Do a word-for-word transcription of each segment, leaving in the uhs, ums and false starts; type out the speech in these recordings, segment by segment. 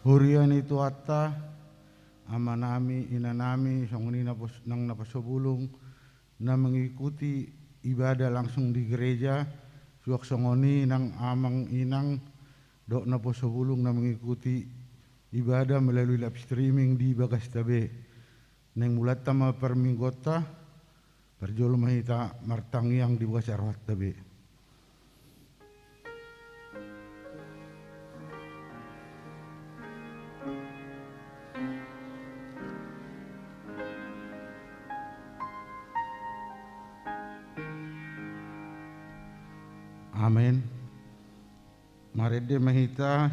Huria ni Tuhanta, amanami, inanami, songon i na pos-, nang na posobulung, na mengikuti ibadah langsung di gereja, suang songon i nang amang inang, dohot na posobulung na mengikuti ibadah melalui live streaming di bagasta be. Naeng mulanta ma parmingguonta, parjolo ma hita martangiang di bagasan rohanta be. Amen. Marende ma hita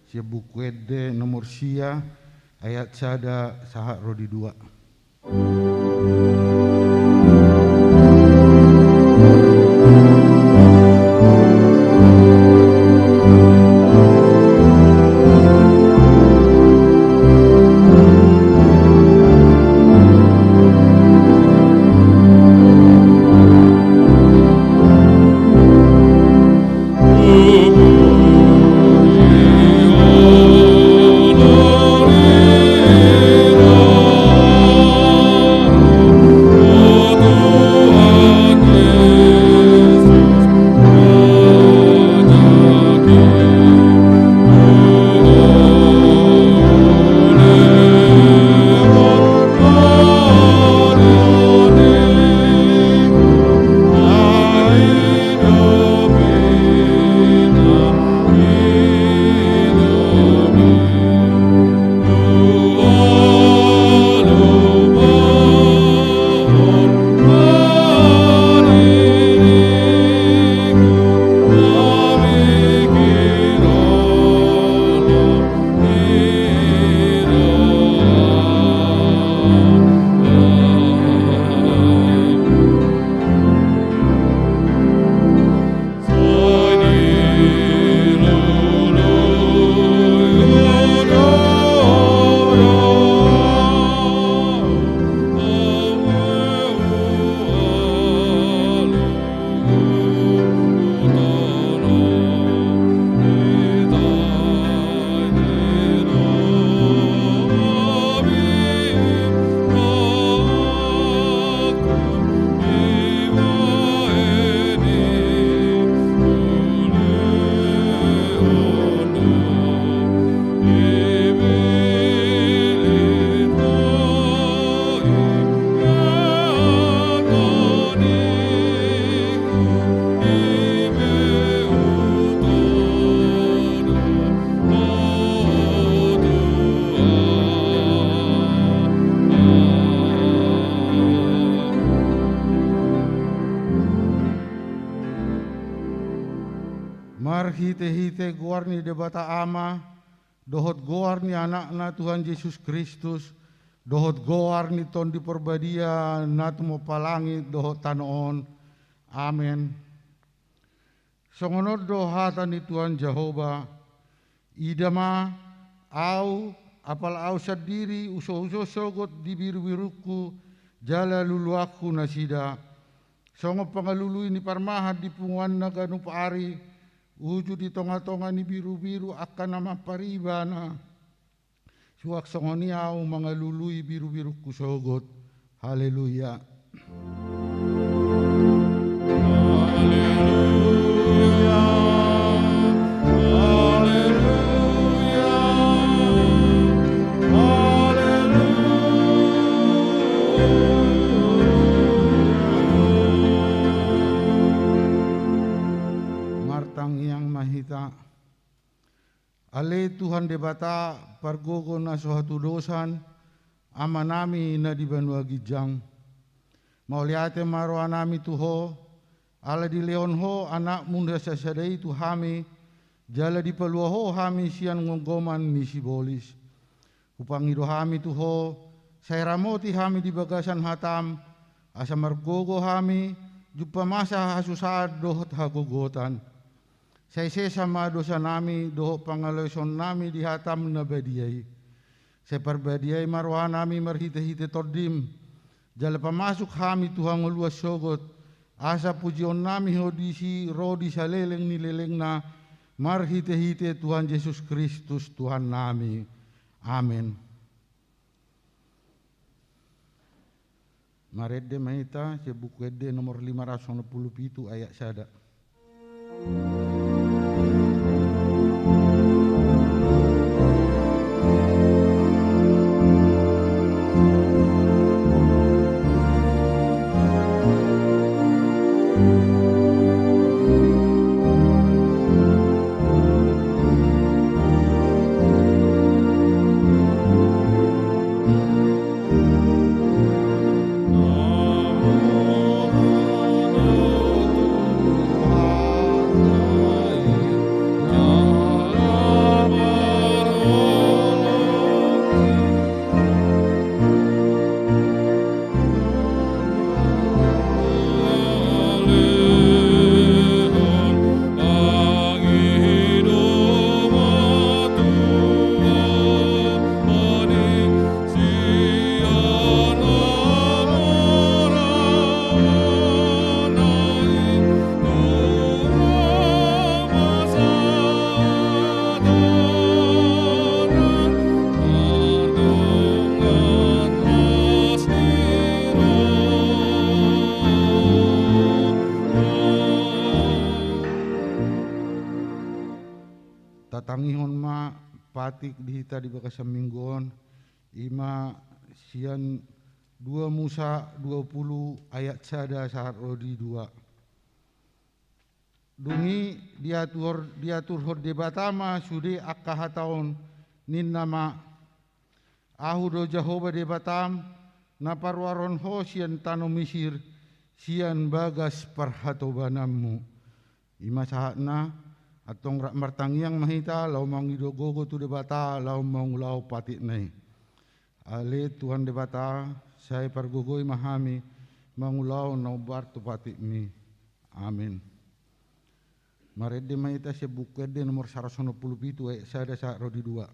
sian Buku Ende nomor sia, ayat sada sahat ro di dua. Marhitehite goar ni Debata Ama, dohot goar ni Anakna Tuhan Jesus Kristus, dohot goar ni Tondi Parbadia na tumompa langit dohot tano on. Amen. Songon on do hata ni Tuhan Jahowa: Ida ma, Ahu, apala Ahu sandiri, husoushon sogot di birubirungku jala luluanku nasida, songon pangalului ni parmahan di punguanna ganup ari, uju di tongatonga ni birubiru angka na mampar ibana. Suang songon i Ahu mangalului birubirungku sogot. Haleluya. Haleluya. Haleluya. Haleluya. Martangiang ma hita. Ale Tuhan Debata, pargogo na so hatudosan, Amanami na di banua ginjang. Mauliate ma rohanami tu Ho, ala dilehon Ho Anakmu na sasada i tu hami, jala dipalua Ho hami sian gomgoman ni sibolis. Hupangido hami tu Ho, sai ramoti hami di bagasan hataM, asa margogo hami, jumpa masa hasusaan dohot hagogotan. Sai sesa ma dosanami dohot pangalaosionnami di hataM na badia i. Sai parbadiai ma rohanami marhitehite TondiM, jala pamasuk hami tu hangoluan sogot, asa pujionnami Ho disi ro di saleleng ni lelengna, marhitehite Tuhan Jesus Kristus Tuhannami. Amen. Marende ma hita sian Buku Ende nomor lima ratus onom pulu pitu ayat sada. Tatangihon ma patik di hita di bagasan minggu on, i ma sian dua Musa dua pulu ayat sada sahat ro di dua. Dung i diatur, diaturhon Debata ma sude angka hata on, ninna ma: Ahu do Jahowa Debatam, na paruarhon ho sian tano Misir, sian bagas parhatobananmu. I ma sahatna, antong rap martangiang ma hita, laho mangido gogo tu Debata, laho mangulahon patikna i. Ale Tuhan Debata, sai pargogoi ma hami, mangulahon na hombar tu patikmi. Amen. Marende ma hita sian Buku Ende nomor saratus onom pulu pitu ayat sada sahat ro di dua.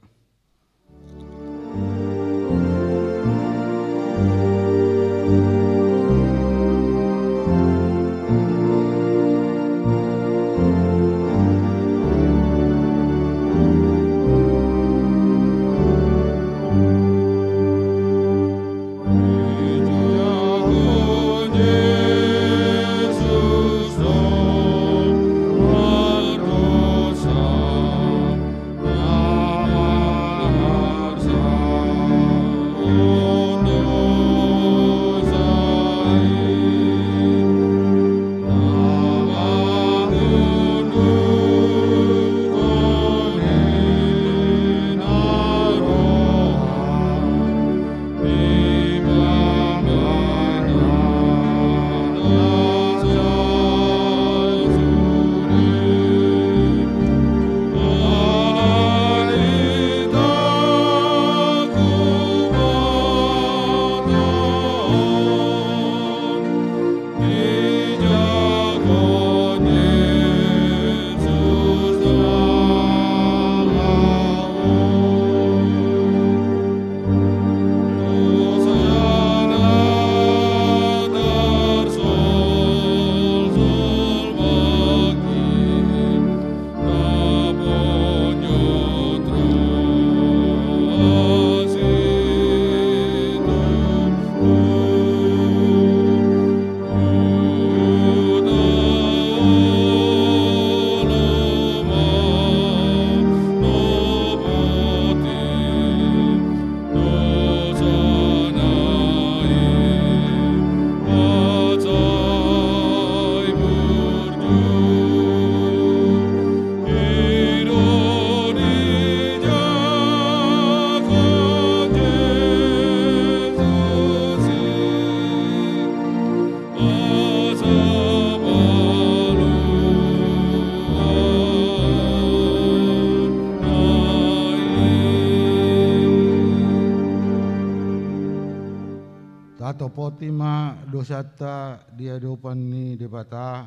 Tatopoti ma dosanta di adopan ni Debata,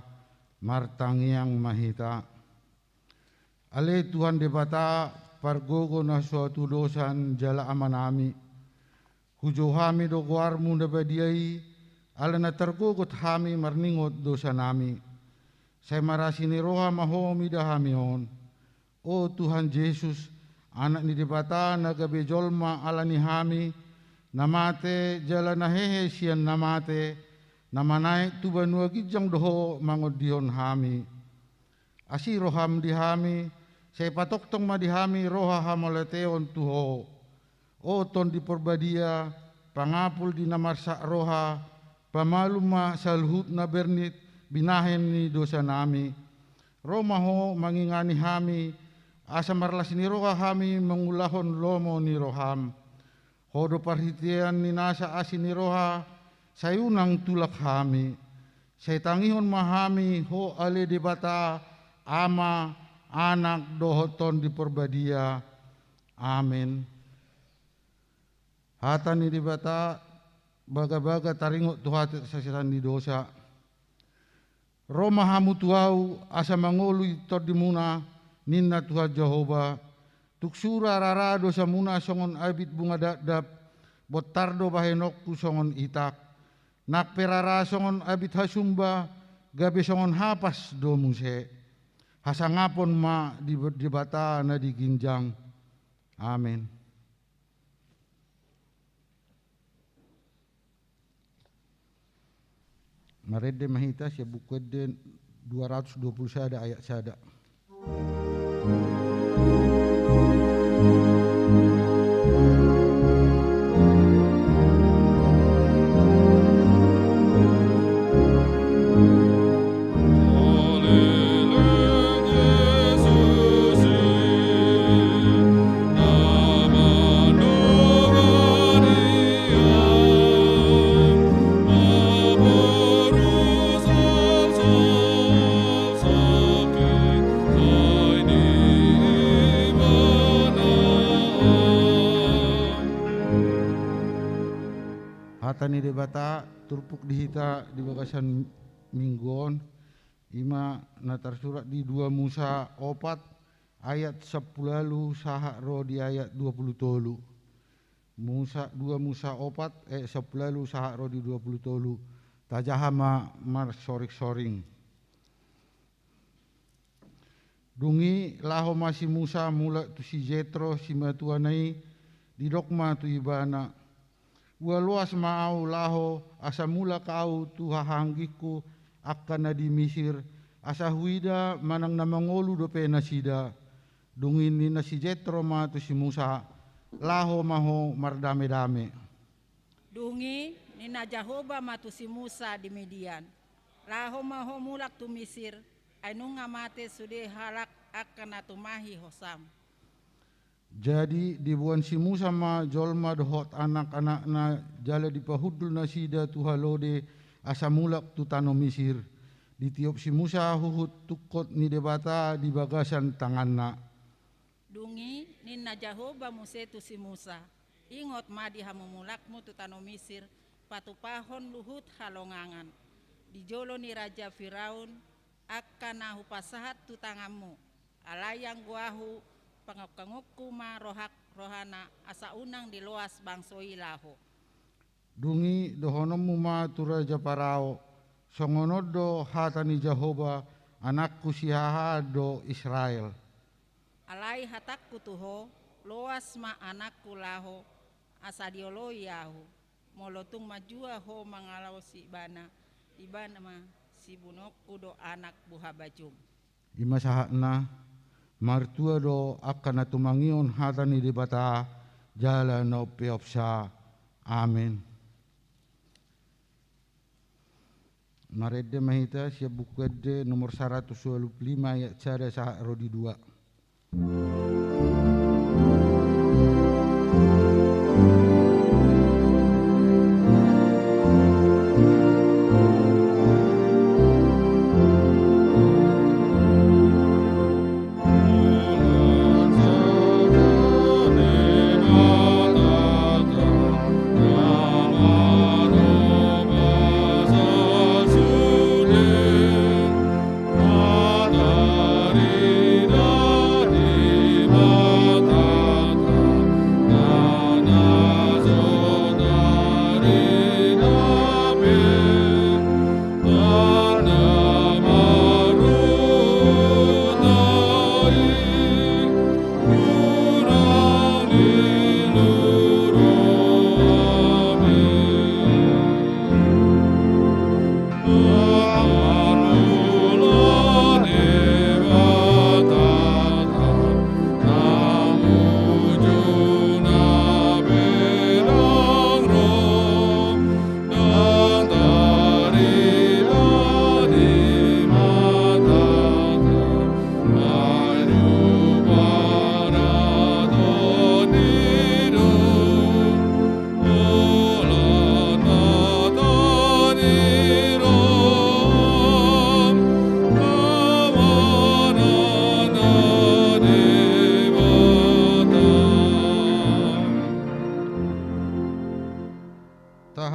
martangiang ma hita. Ale Tuhan Debata, pargogo na so hatudosan jala Amanami, hujou hami do goarmu na badia i, ala na targogot hami marningot dosanami. Sai marasi ni roha ma ho mida hami on. O Tuhan Jesus, Anak ni Debata na gabe jolma ala ni hami, na mate jala na hehe sian na mate, na manaek tu banua ginjang do Ho mangondihon hami. Asi roham di hami, sai patongtong ma di hami roha hamauliateon tu Ho. O Tondi Porbadia, pangapul di na marsak roha, pamalum ma saluhut na bernit binahen ni dosanami. Ro ma Ho mangingani hami, asa marlas ni roha hami mangulahon lomo ni roham. Ho do parhitean ni nasa asi ni roha, sai unang tulak hami. Sai tangihon ma hami Ho ale Debata, Ama, Anak dohot Tondi Porbadia. Amen. Hata ni Debata, bagabaga taringot tu hatahon sasesaan ni dosa. Ro ma hamu tu Ahu, asa mangolu i tondimuna, ninna Tuhan Jahowa. Tung sura rara dosamuna songon abit bunga dakdak, bontar do bahenonku songon itak. Nang pe rara songon abit hasumba, gabe songon hapas do muse. Hasangapon ma di Debata na di ginjang. Amen. Marende ma hita sian Buku Ende dua ratus dua puluh sada ayat sada. Hata ni Debata turpuk di hita di bagasan minggu on, ima na tarsurat di dua Musa opat ayat sampulu ualu sahat ro di ayat dua pulu tolu. Musa, dua Musa opat ayat sampulu ualu sahat ro di dua pulu tolu. Tajaha ma marsoring-soring. Dung i laho ma si Musa mulak tu si Jetro simatuana i, didok ma tu ibana: Ua loas ma ahu laho, asa mulak ahu tu hahaanggingku angka na di Misir, asa huida manang na mangolu dope nasida. Dung i ninna si Jetro ma tu si Musa: Laho ma ho mardame-dame. Dung i ninna Jahowa ma tu si Musa di Midian: Laho ma ho mulak tu Misir, ai nunga mate sude halak angka na tumahi hosam. Jadi diboan si Musa ma jolma dohot anak-anakna, jala dipahundul nasida tu halode, asa mulak tu tano Misir. Ditiop si Musa huhut tungkot ni Debata di bagasan tanganna. Dung i ninna Jahowa muse tu si Musa: Ingot ma di hamumulakmu tu tano Misir, patupahon luhut halongangan di jolo ni raja Firaun angka na hupasahat tu tanganmu. Alai anggo ahu, pangongkongku ma rohak, rohana, asa unang diloas bangso i laho. Dung i dohononmu ma tu raja Parao: Songon on do hata ni Jahowa: Anakku sihahaan do Israel. Alai hatangku tu ho: Loas ma anakku laho, asa dioloi ahu. Molo tung manjua ho mangalaosi ibana, ibana ma sibunuonku do anak buhabajum. Ima sahatna. Martua do angka na tumangihon hata ni Debata jala na umpeopsa. Amen. Marende ma hita sian Buku Ende nomor saratus ualu pulu lima ayat sada sahat ro di dua.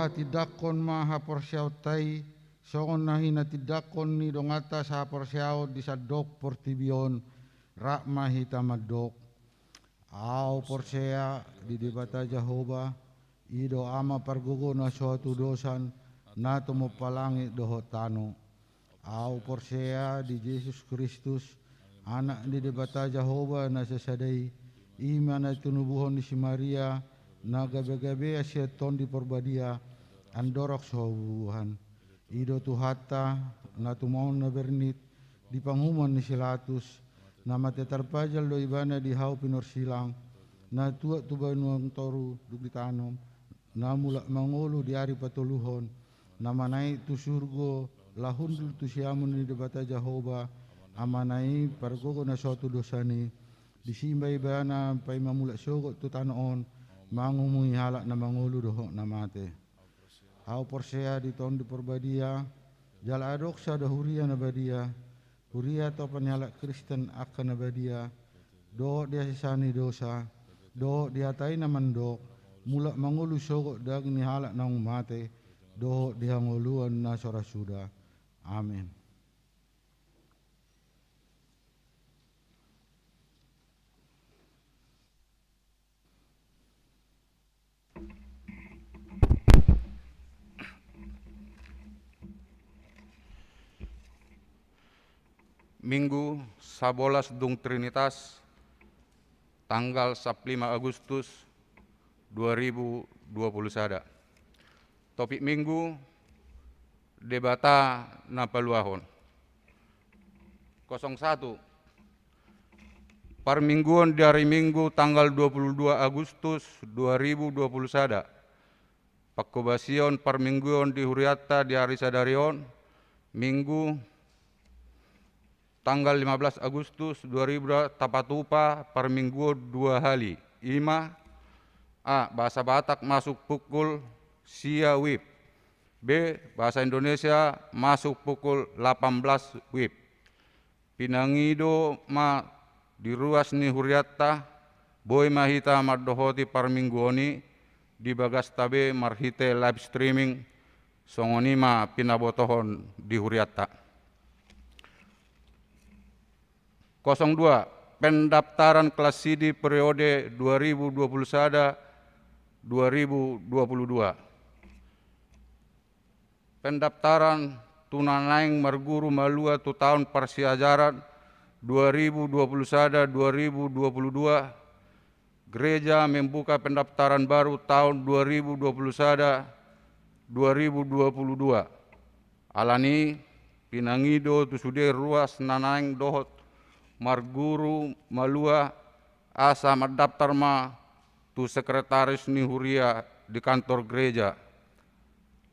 Tindanghon ma haporseaonta i, songon na hinatindangkon ni donganta sahaporseaon di sandok portibi on, rap ma hita mandok. Ahu porsea di Debata Jahowa, i do Ama pargogo na so hatudosan, na tumompa langit dohot tano. Ahu porsea di Jesus Kristus, Anak ni Debata Jahowa na sasada i, i ma na tinubuhon ni si Maria, na gabe-gabean sian Tondi Parbadia, andorang so habubuhan. I do Tuhanta, na tumaon na bernit, di panguhuman ni si Latus, na mate tarpajal do ibana di hau pinorsilang, na tuat tu banua toru dung ditanom, na mulak mangolu di ari patoluhon, na manaek tu surgo, laho hundul tu siamun ni Debata Jahowa, Amana i pargogo na so hatudosan i, disi ma ibana paima mulak sogot tu tano on, manguhumi halak na mangolu dohot na mate. Ahu porsea di Tondi Parbadia, jala adong sada huria na badia, huria atopan ni halak Kristen angka na badia, dohot di hasesaan ni dosa, dohot di hata i na mandok, mulak mangolu sogot daging ni halak naung mate, dohot di hangoluan na so ra suda. Amen. Minggu sabolas dung Trinitas, tanggal sampulu lima Agustus dua ribu dua puluh sada. Topik Minggu, Debata na paluahon. Kosong satu. Parmingguon di ari Minggu tanggal dua puluh dua Agustus dua ribu dua puluh sada. Pangkobasion parmingguon di hurianta di ari sadari on, Minggu, tanggal lima belas Agustus dua ribu dua tapatupa parmingguon dua hali. I ma, A, bahasa Batak masuk pukul sia wib. B, bahasa Indonesia masuk pukul delapan belas wib. Pinangido ma di ruas ni hurianta, boi ma hita mandohoti parmingguon i di bagasta be marhite live streaming, songon i ma pinabotohon di hurianta. Kosong dua, pendaftaran kelas sidi periode dua ribu dua puluh sada dua ribu dua puluh dua. Pendaftaran tu na naeng marguru malua tu taon parsiajaran dua ribu dua puluh sada dua ribu dua puluh dua, gereja membuka pendaftaran baru tahun dua ribu dua puluh sada dua ribu dua puluh dua. Alani i, pinangido tu sude ruas na naeng dohot marguru malua asa mandaftar ma tu sekretaris ni huria di kantor gereja.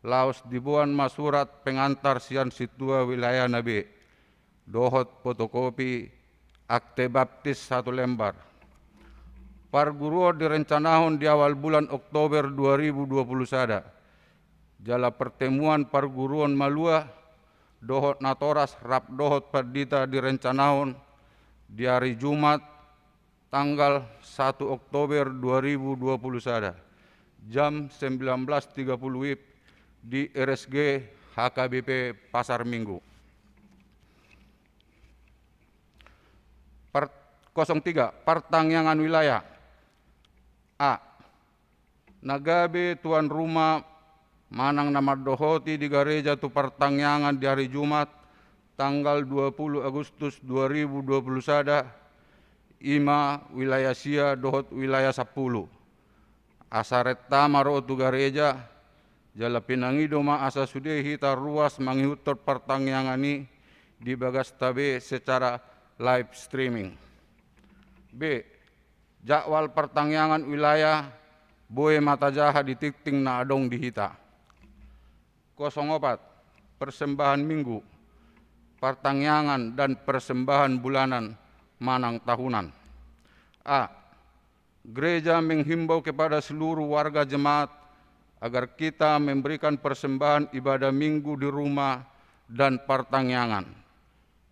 Laos diboan ma surat pengantar sian sintua wilayana be, dohot fotokopi akte baptis satu lembar. Parguruon direncanahon di awal bulan Oktober dua ribu dua puluh sada. Jala pertemuan parguruon malua dohot natoras rap dohot pandita direncanahon di ari Jumat, tanggal satu Oktober dua ribu dua puluh sada, jam sembilan belas tiga puluh wib di R S G H K B P Pasar Minggu. Par-, kosong tiga, partangiangan wilayah. A, na gabe tuan rumah manang na mandohoti di gareja tu partangiangan di ari Jumat, tanggal dua puluh Agustus dua ribu dua puluh sada, i ma wilayah sia dohot wilayah sampulu. Asa renta ma ro tu gareja, jala pinangido ma asa sude hita ruas mangihuthon partangiangan i di bagasta be secara live streaming. B, jadwal partangiangan wilayah boi ma tajaha di tingting na adong di hita. Kosong opat, persembahan Minggu, partangiangan dan persembahan bulanan manang tahunan. A, gereja menghimbau kepada seluruh warga jemaat agar kita memberikan persembahan ibadah Minggu di rumah dan partangiangan.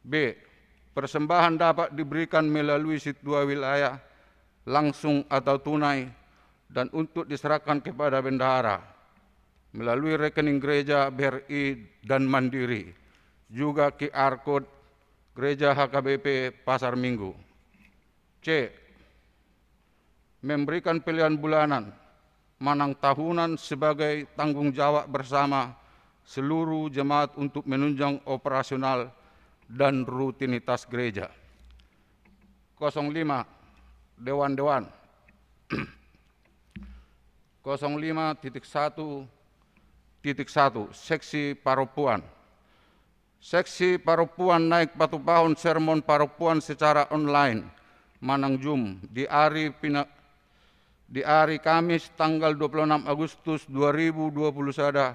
B, persembahan dapat diberikan melalui sintua wilayah, langsung atau tunai, dan untuk diserahkan kepada bendahara. melalui rekening gereja B R I dan Mandiri, juga Q R code Gereja H K B P Pasar Minggu. C. Memberikan pelean bulanan manang tahunan sebagai tanggung jawab bersama seluruh jemaat untuk menunjang operasional dan rutinitas gereja. Kosong lima, dewan-dewan. Kosong lima titik satu titik satu, seksi parompuan. Seksi parompuan naeng patupahon sermon parompuan secara online manang Zoom di ari pina-, di ari Kamis tanggal dua puluh enam Agustus dua ribu dua puluh sada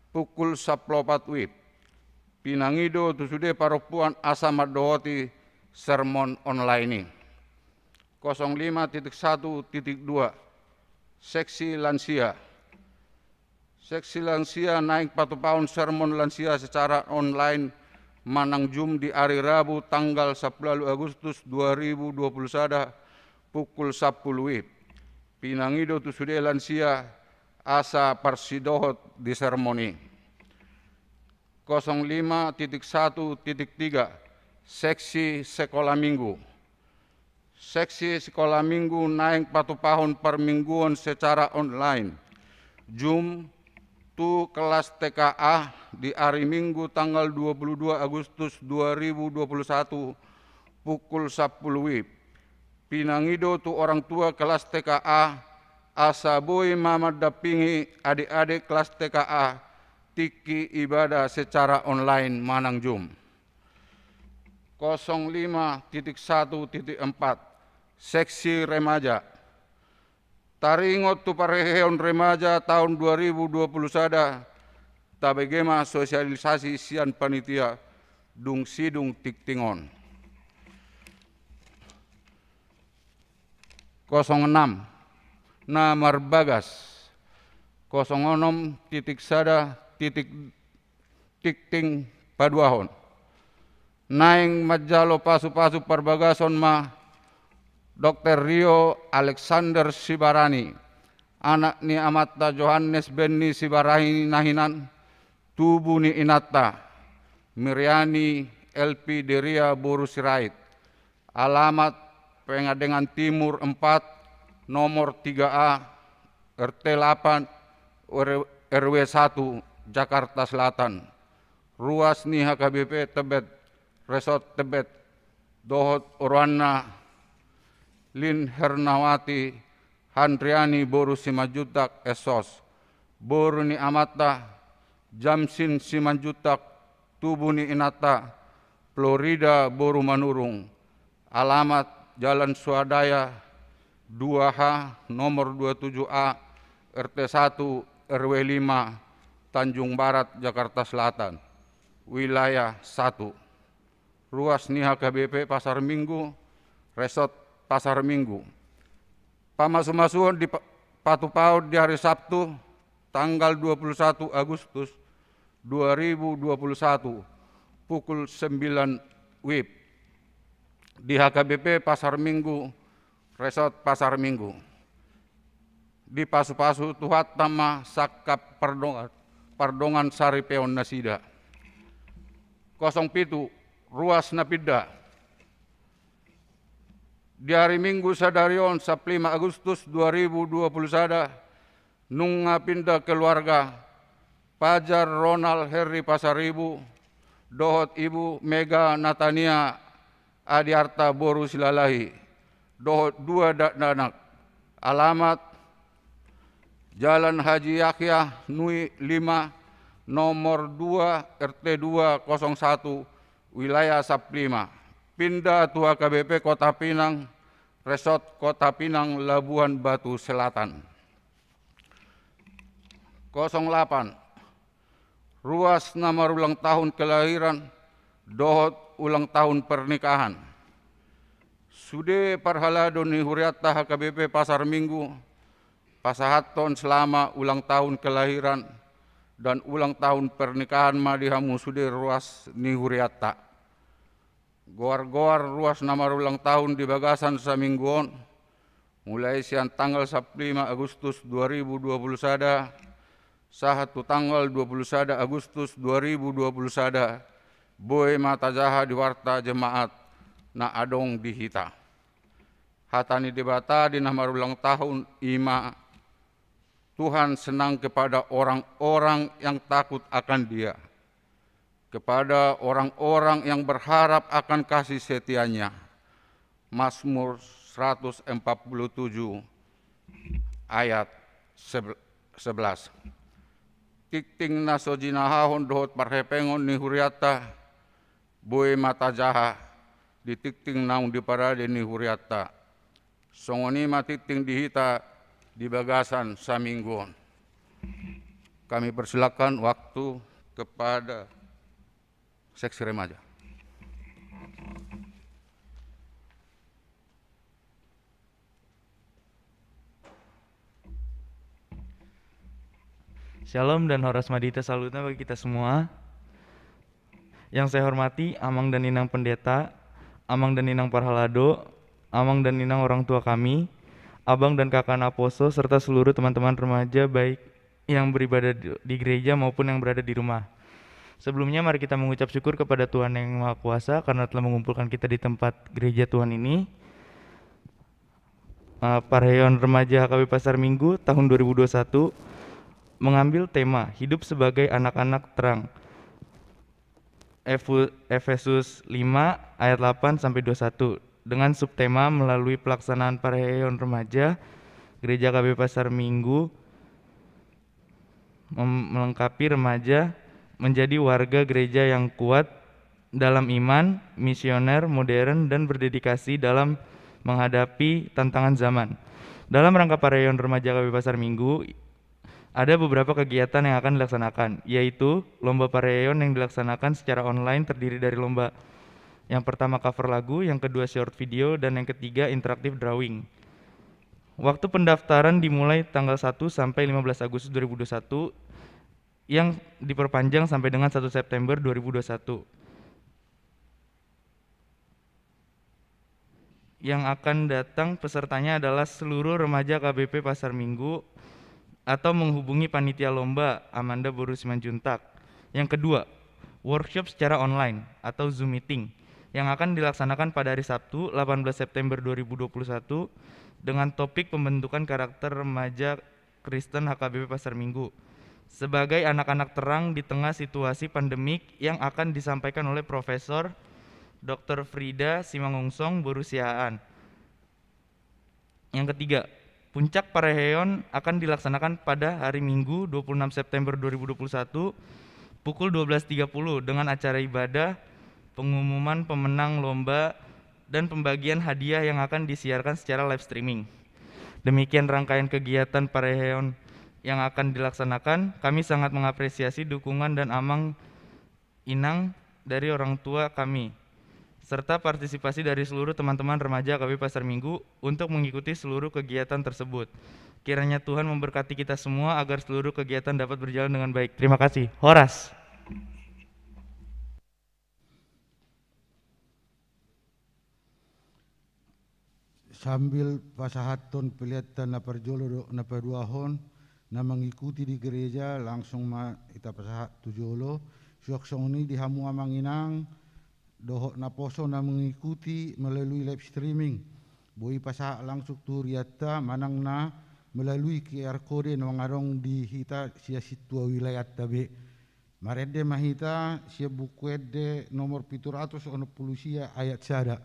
pukul sampulu opat WIB. Pinangido tu sude parompuan asa mandohoti sermon online i. Kosong lima titik satu titik dua, seksi lansia. Seksi lansia naeng patupahon sermon lansia secara online manang Zoom di ari Rabu tanggal sampulu ualu Agustus dua ribu dua puluh sada pukul sampulu WIB. Pinangido tu sude lansia asa parsidohot di sermon i. Kosong lima titik satu titik tiga, seksi sekolah minggu. Seksi sekolah minggu naeng patupahon parmingguon secara online, Zoom, tu kelas T K A di ari Minggu tanggal dua puluh dua Agustus dua ribu dua puluh satu pukul sampulu WIB. Pinangido tu orang tua kelas T K A asa boi ma mandampingi adik-adik kelas T K A tingki ibadah secara online manang Zoom. Kosong lima titik satu titik empat, seksi remaja. Taringot tu parheheon remaja taon dua ribu dua puluh sada, tabege ma sosialisasi sian panitia dung sidung tingting on. Kosong enam, na marbagas. Kosong onom titik sada titik tingting paduahon. Naeng manjalo pasupasu parbagason ma Dokter Rio Alexander Sibarani, anak ni amanta Johannes Benny Sibarani na hinan, tubu ni inanta Miriani Elpi Deria boru Sirait, alamat Pengadengan Timur empat, nomor tiga A, R T delapan, R W satu, Jakarta Selatan. Ruas ni H K B P Tebet, Resort Tebet, dohot oroanna Lin Hernawati Handriani boru Simanjuntak, S O S. Boru ni amanta Jamsin Simanjuntak, tubu ni inanta Florida boru Manurung, alamat Jalan Swadaya dua H, nomor dua tujuh A, R T satu, R W lima, Tanjung Barat, Jakarta Selatan, wilayah satu. Ruas ni H K B P Pasar Minggu, Resort Pasar Minggu. Pamasumasuon di pa-, patupahon di hari Sabtu, tanggal dua puluh satu Agustus dua ribu dua puluh satu, pukul sembilan WIB, di H K B P Pasar Minggu, Resort Pasar Minggu. Dipasupasu Tuhanta ma sangkap pardongan, pardongan saripeon nasida. Kosong pitu, ruas na pinda. Di ari Minggu sadari on, sampulu lima Agustus dua ribu dua puluh sada, nunga pinda keluarga Fajar Ronald Henry Pasaribu dohot Ibu Mega Natania Adiarta boru Silalahi dohot dua dakdanak. Alamat Jalan Haji Yahya Nui lima, nomor dua, R T dua kosong satu, wilayah sampulu lima. Pinda tu H K B P Kota Pinang, Resort Kota Pinang, Labuhan Batu Selatan. Kosong delapan, ruas na marulang tahun kelahiran dohot ulang tahun pernikahan. Sude parhalado ni hurianta H K B P Pasar Minggu, pasahathon selamat ulang tahun kelahiran dan ulang tahun pernikahan ma di hamu sude ruas ni hurianta. Goar-goar ruas na marulang tahun di bagasan saminggu on, mulai sian tanggal sampulu lima Agustus dua ribu dua puluh sada, sahat tu tanggal dua puluh sada Agustus dua ribu dua puluh sada, boi ma tajaha di warta jemaat na adong di hita. Hata ni Debata di na marulang tahun i ma, Tuhan senang kepada orang-orang yang takut akan Dia, kepada orang-orang yang berharap akan kasih setia-Nya. Mazmur seratus empat puluh tujuh ayat sebe-, sebelas. Tingting na so jinahahon dohot parhepengon ni hurianta, boi ma tajaha di tingting naung diparade ni hurianta. Songon i ma tingting di hita di bagasan saminggu on. Kami persilakan waktu kepada seksi remaja. Shalom dan horas ma di hita saluhutna bagi kita semua. Yang saya hormati Amang dan Inang Pendeta, Amang dan Inang Parhalado, Amang dan Inang orang tua kami, Abang dan Kakak Naposo, serta seluruh teman-teman remaja, baik yang beribadah di, di gereja maupun yang berada di rumah. Sebelumnya, mari kita mengucap syukur kepada Tuhan Yang Maha Kuasa karena telah mengumpulkan kita di tempat gereja Tuhan ini. Eh, Parheon Remaja H K B Pasar Minggu tahun dua ribu dua puluh satu mengambil tema Hidup Sebagai Anak-anak Terang. Efu-, Efesus lima ayat delapan sampai dua puluh satu, dengan subtema melalui pelaksanaan Parheon Remaja, Gereja H K B Pasar Minggu mem-, melengkapi remaja menjadi warga gereja yang kuat dalam iman, misioner, modern, dan berdedikasi dalam menghadapi tantangan zaman. Dalam rangka Parheon Remaja H K B Pasar Minggu, ada beberapa kegiatan yang akan dilaksanakan, yaitu lomba parheon yang dilaksanakan secara online terdiri dari lomba yang pertama cover lagu, yang kedua short video, dan yang ketiga interaktif drawing. Waktu pendaftaran dimulai tanggal satu sampai lima belas Agustus dua ribu dua puluh satu, yang diperpanjang sampai dengan satu September dua ribu dua puluh satu. Yang akan datang pesertanya adalah seluruh remaja K B P Pasar Minggu atau menghubungi panitia lomba, Amanda boru Simanjuntak. Yang kedua, workshop secara online atau Zoom meeting yang akan dilaksanakan pada hari Sabtu, delapan belas September dua ribu dua puluh satu, dengan topik pembentukan karakter remaja Kristen H K B P Pasar Minggu sebagai anak-anak terang di tengah situasi pandemik, yang akan disampaikan oleh Profesor Doktor Frida Simanungsong boru Siahaan. Yang ketiga, puncak parheon akan dilaksanakan pada hari Minggu, dua puluh enam September dua ribu dua puluh satu, pukul dua belas tiga puluh, dengan acara ibadah, pengumuman pemenang lomba, dan pembagian hadiah yang akan disiarkan secara live streaming. Demikian rangkaian kegiatan parheon yang akan dilaksanakan. Kami sangat mengapresiasi dukungan dan amang inang dari orang tua kami, serta partisipasi dari seluruh teman-teman remaja K B P Pasar Minggu untuk mengikuti seluruh kegiatan tersebut. Kiranya Tuhan memberkati kita semua agar seluruh kegiatan dapat berjalan dengan baik. Terima kasih. Horas. Sambil pasahathon peleanta na parjolo dohot na paduahon, na mengikuti di gereja, langsung ma hita pasahat tu jolo. Suang songon i di hamu amang inang dohot naposo na mengikuti melalui live streaming, boi pasahat langsung tu hurianta manang na melalui Q R code naung adong di hita sian sintua wilayanta be. Marende ma hita sian Buku Ende nomor pitu ratus onom pulu sia ayat sada.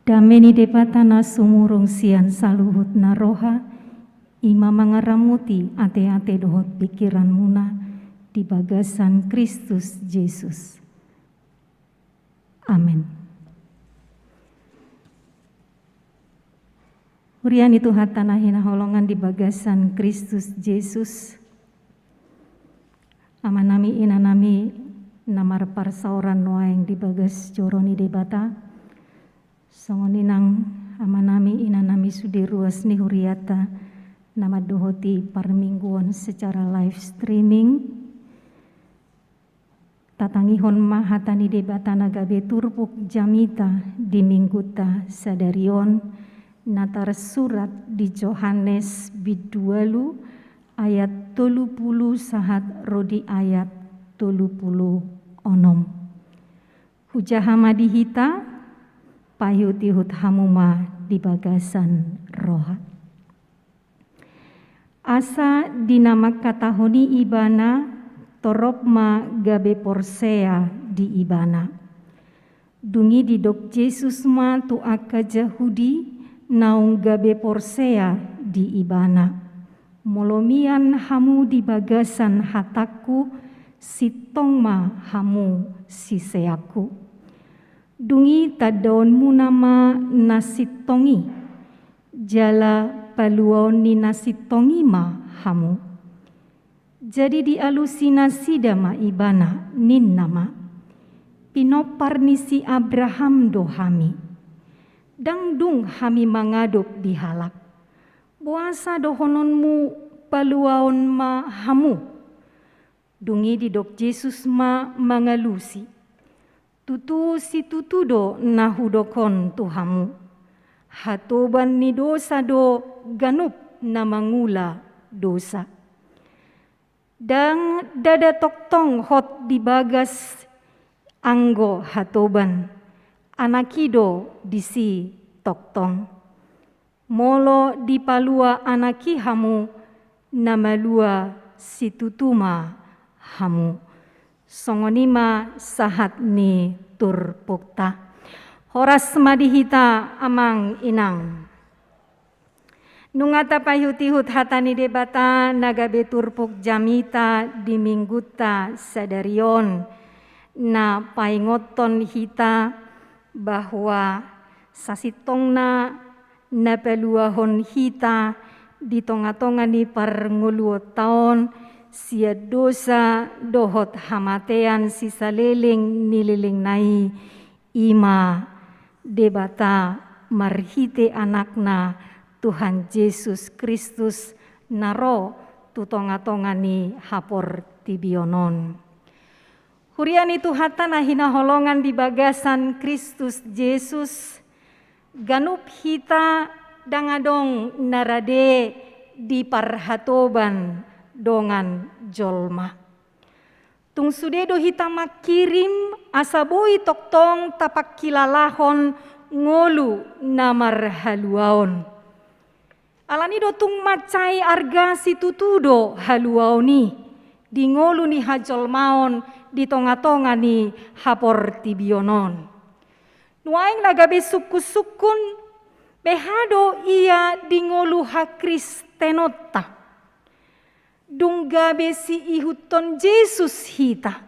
Dame ni Debata na sumurung sian saluhut na roha, i ma mangaramoti ateate dohot pingkiranmuna di bagasan Kristus Jesus. Amen. Huria ni Tuhanta na hinaholongan di bagasan Kristus Jesus, amanami inanami na marparsaoran nuaeng di bagas joro ni Debata, songon i nang amanami inanami sude ruas ni hurianta na mandohoti parmingguon secara live streaming. Tatangihon ma hata ni Debata na gabe turpuk jamita di minggunta sadari on, na tarsurat di Johannes bindu ualu ayat tolu pulu sahat ro di ayat tolu pulu onom. Hujaha ma di hita, paihutihut hamu ma di bagasan roha. Asa di na mangkatahon i ibana, torop ma gabe porsea di ibana. Dung i didok Jesus ma tu angka Jahudi naung gabe porsea di ibana: Molo mian hamu di bagasan hatangku, sintong ma hamu siseanku. Dung i tandaonmuna ma na sintong i, jala paluaon ni na sintong i ma hamu. Jadi dialusi nasida ma ibana, ninna ma: Pinompar ni si Abraham do hami. Ndang dung hami mangadop di halak. Boasa dohononmu paluaon ma hamu? Dung i didok Jesus ma mangalusi: Tutu situtu do na hudok on tu hamu: Hatoban ni dosa do ganup na mangula dosa. Ndang ndada tongtong hot di bagas anggo hatoban, Anak i do disi tongtong. Molo dipalua Anak i hamu, na malua situtu ma hamu. Songon i ma sahat ni turpukta. Horas ma di hita amang inang. Nunga tapaihutihut hata ni Debata na gabe turpuk jamita di minggunta sadari on, na paingothon hita bahwa sasintongna na paluahon hita di tongatonga ni parngoluonta on sian dosa dohot hamatean sisaleleng ni lelengna i, i ma Debata marhite Anakna Tuhan Jesus Kristus na ro tu tongatonga ni haportibion on. Huria ni Tuhanta na hinaholongan di bagasan Kristus Jesus, ganup hita ndang adong na rade di parhatoban dongan jolma. Tung sude do hita mangkirim asa boi tongtong tapangkilalahon ngolu na marhaluaon. Alani do tung mansai arga situtu do haluaon i di ngolu ni hajolmaon di tongatonga ni haportibion on. Nuaeng na gabe sungkunsungkun, beha do ia di ngolu hakristenonta? Dung gabe siihuthon Jesus hita,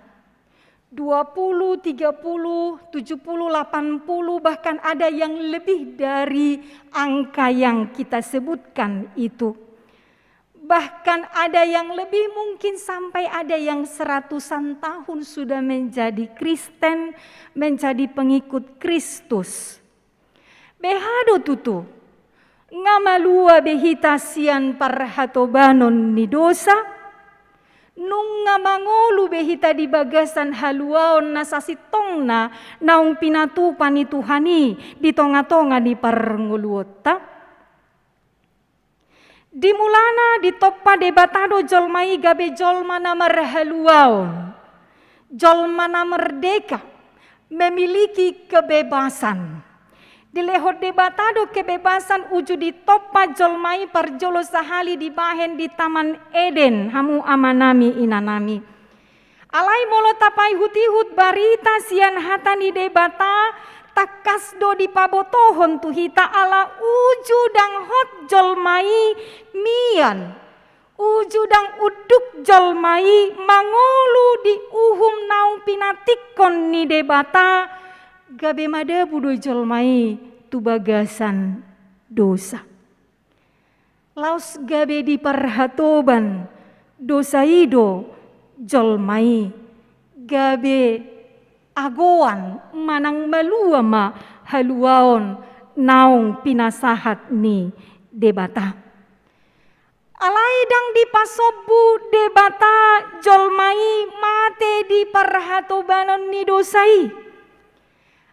dua puluh, tiga puluh, tujuh puluh, delapan puluh, bahkan ada yang lebih dari angka yang kita sebutkan itu. Bahkan ada yang lebih, mungkin sampai ada yang seratusan tahun sudah menjadi Kristen, menjadi pengikut Kristus. Beha do tutu, nga malua be hita sian parhatobanon ni dosa? Nunga mangolu be hita di bagasan haluaon na sasintongna naung pinatupa ni Tuhan i di tongatonga ni parngoluonta? Di mulana ditompa Debata do jolma i gabe jolma na marhaluaon, jolma na merdeka, memiliki kebebasan. Dilehon Debata do kebebasan uju ditompa jolma i parjolo sahali dibahen di Taman Eden, hamu amanami inanami. Alai molo tapaihutihut barita sian hata ni Debata, tangkas do dipabotohon tu hita ala uju ndang hot jolma i mian, uju ndang unduk jolma i mangolu di uhum naung pinantikkon ni Debata, gabe madabu do jolma i tu bagasan dosa. Laos gabe diparhatoban dosa i do jolma i, gabe agoan manang malua ma haluaon naung pinasahat ni Debata. Alai ndang dipasombu Debata jolma i mate di parhatobanon ni dosa i.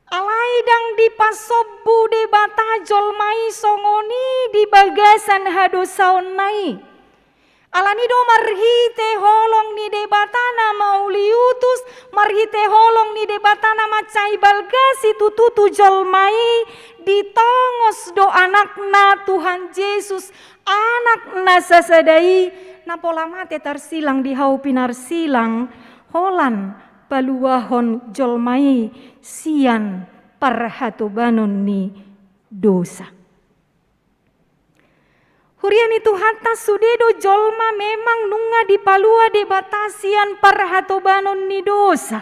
Alai ndang dipasombu Debata jolma i songon i di bagasan hadosaonna i. Alani do marhite holong ni Debata na mauliutus, marhite holong ni Debata na mansai balga situtu tu jolma i, ditongos do Anakna Tuhan Jesus, Anak na sasada i, na pola mate tarsilang di hau pinarsilang, holan paluahon jolma i sian parhatobanon ni dosa. Huria ni Tuhanta, sude do jolma memang nunga dipalua Debata sian parhatobanon ni dosa.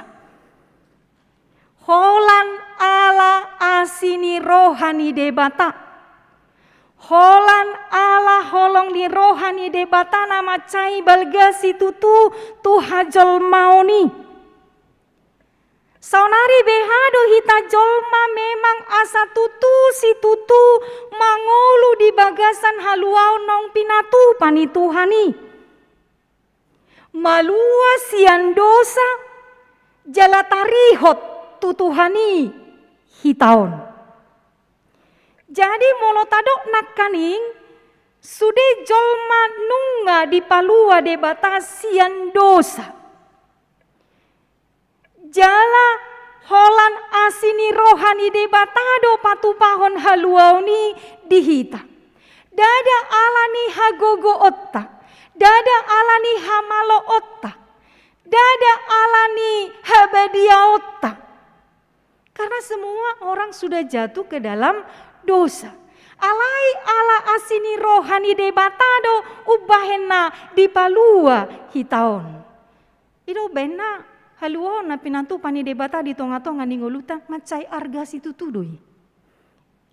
Holan ala asi ni roha ni Debata. Holan ala holong ni roha ni Debata na mansai balga situtu tu hajolmaon i. Saonari beha do hita jolma memang asa tutu situtu mangolu di bagasan haluaon naung pinatupa ni Tuhan i. Malua sian dosa, jala tarihot tu Tuhan i hita on. Jadi molo tadok nangkaning, sude jolma nunga dipalua Debata sian dosa. Jala holan asi ni roha ni Debata do patupahon haluaon i di hita. Ndada ala ni hagogoonta, ndada ala ni hamaloonta, ndada ala ni habadiaonta. Karena semua orang sudah jatuh ke dalam dosa. Alai ala asi ni roha ni Debata do umbahen na dipalua hita on. I do umbahen na haluaon na pinatupa ni Debata di tongatonga ni ngolunta mansai arga situtu do i.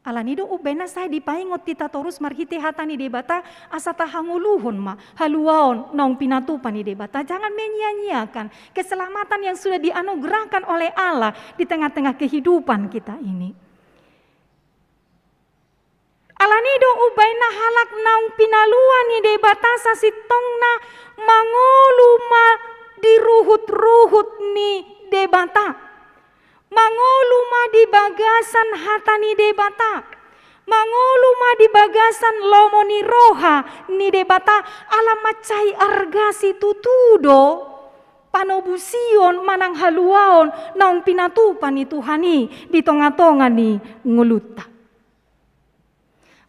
Alani do umbahen na sai dipaingot hita torus marhite hata ni Debata, asa tahangoluhon ma haluaon naung pinatupa ni Debata. Jangan menyia-nyiakan keselamatan yang sudah dianugerahkan oleh Allah di tengah-tengah kehidupan kita ini. Alani do umbahen na halak naung pinalua ni Debata sasintongna mangolu ma di ruhut-ruhut ni Debata. Mangolu ma di bagasan hata ni Debata. Mangolu ma di bagasan lomo ni roha ni Debata, ala mansai arga situtu do panobusion manang haluaon naung pinatupa ni Tuhan i di tongatonga ni ngolunta.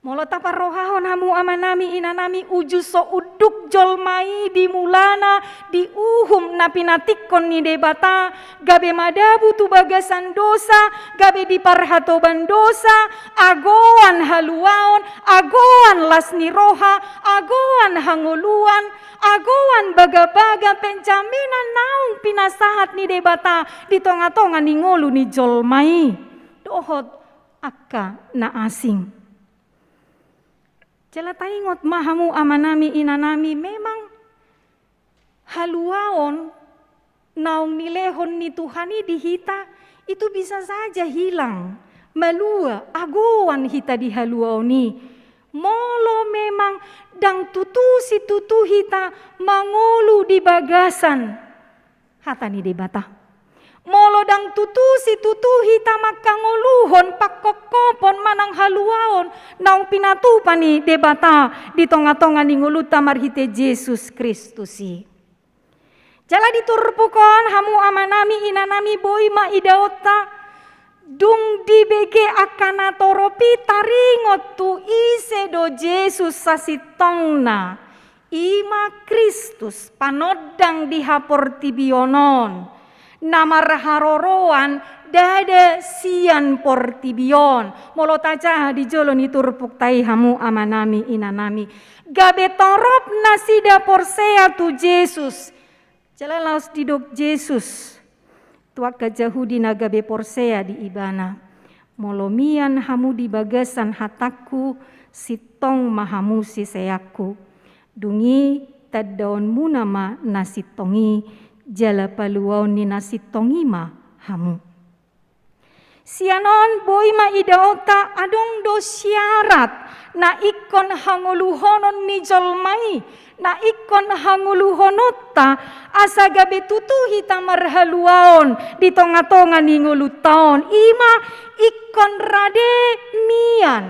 Molo taparrohahon hamu amanami inanami, uju so unduk jolma i di mulana di uhum na pinantikkon ni Debata, gabe madabu tu bagasan dosa, gabe diparhatoban dosa, agoan haluaon, agoan las ni roha, agoan hangoluan, agoan bagabaga penjaminan naung pinasahat ni Debata di tongatonga ni ngolu ni jolma i dohot angka na asing. Jala taingot ma hamu amanami inanami, memang haluaon naung nilehon ni Tuhan i di hita itu bisa saja hilang, malua, agoan hita di haluaon i. Molo memang ndang tutu situtu hita mangolu di bagasan hata ni Debata. Molo ndang tutu situtu hita mangkangoluhon pangkophopon manang haluaon naung pinatupa ni Debata di tongatonga ni ngolunta marhite Jesus Kristus i. Jala di turpuk on hamu amanami inanami, boi ma idaonta, dung dibege angka natorop i taringot tu ise do Jesus sasintongna. I ma Kristus panondang di haportibion on, na marharoroan Ndada sian portibi on. Molo tajaha di jolo ni turpukta i hamu amanami inanami, gabe torop nasida porsea tu Jesus. Jala laos didok Jesus tu angka Jahudi na gabe porsea di Ibana: Molo mian hamu di bagasan hatangku, sintong ma hamu siseanku. Dung i tandaonmuna ma na sintong i, jala paluaon ni na sintong i ma hamu. Sian on boi ma idaonta adong do syarat na ingkon hangoluhonon ni jolma i, na ingkon hangoluhononta, asa gabe tutu hita marhaluaon di tonga-tonga ni ngolunta on, i ma ingkon rade mian.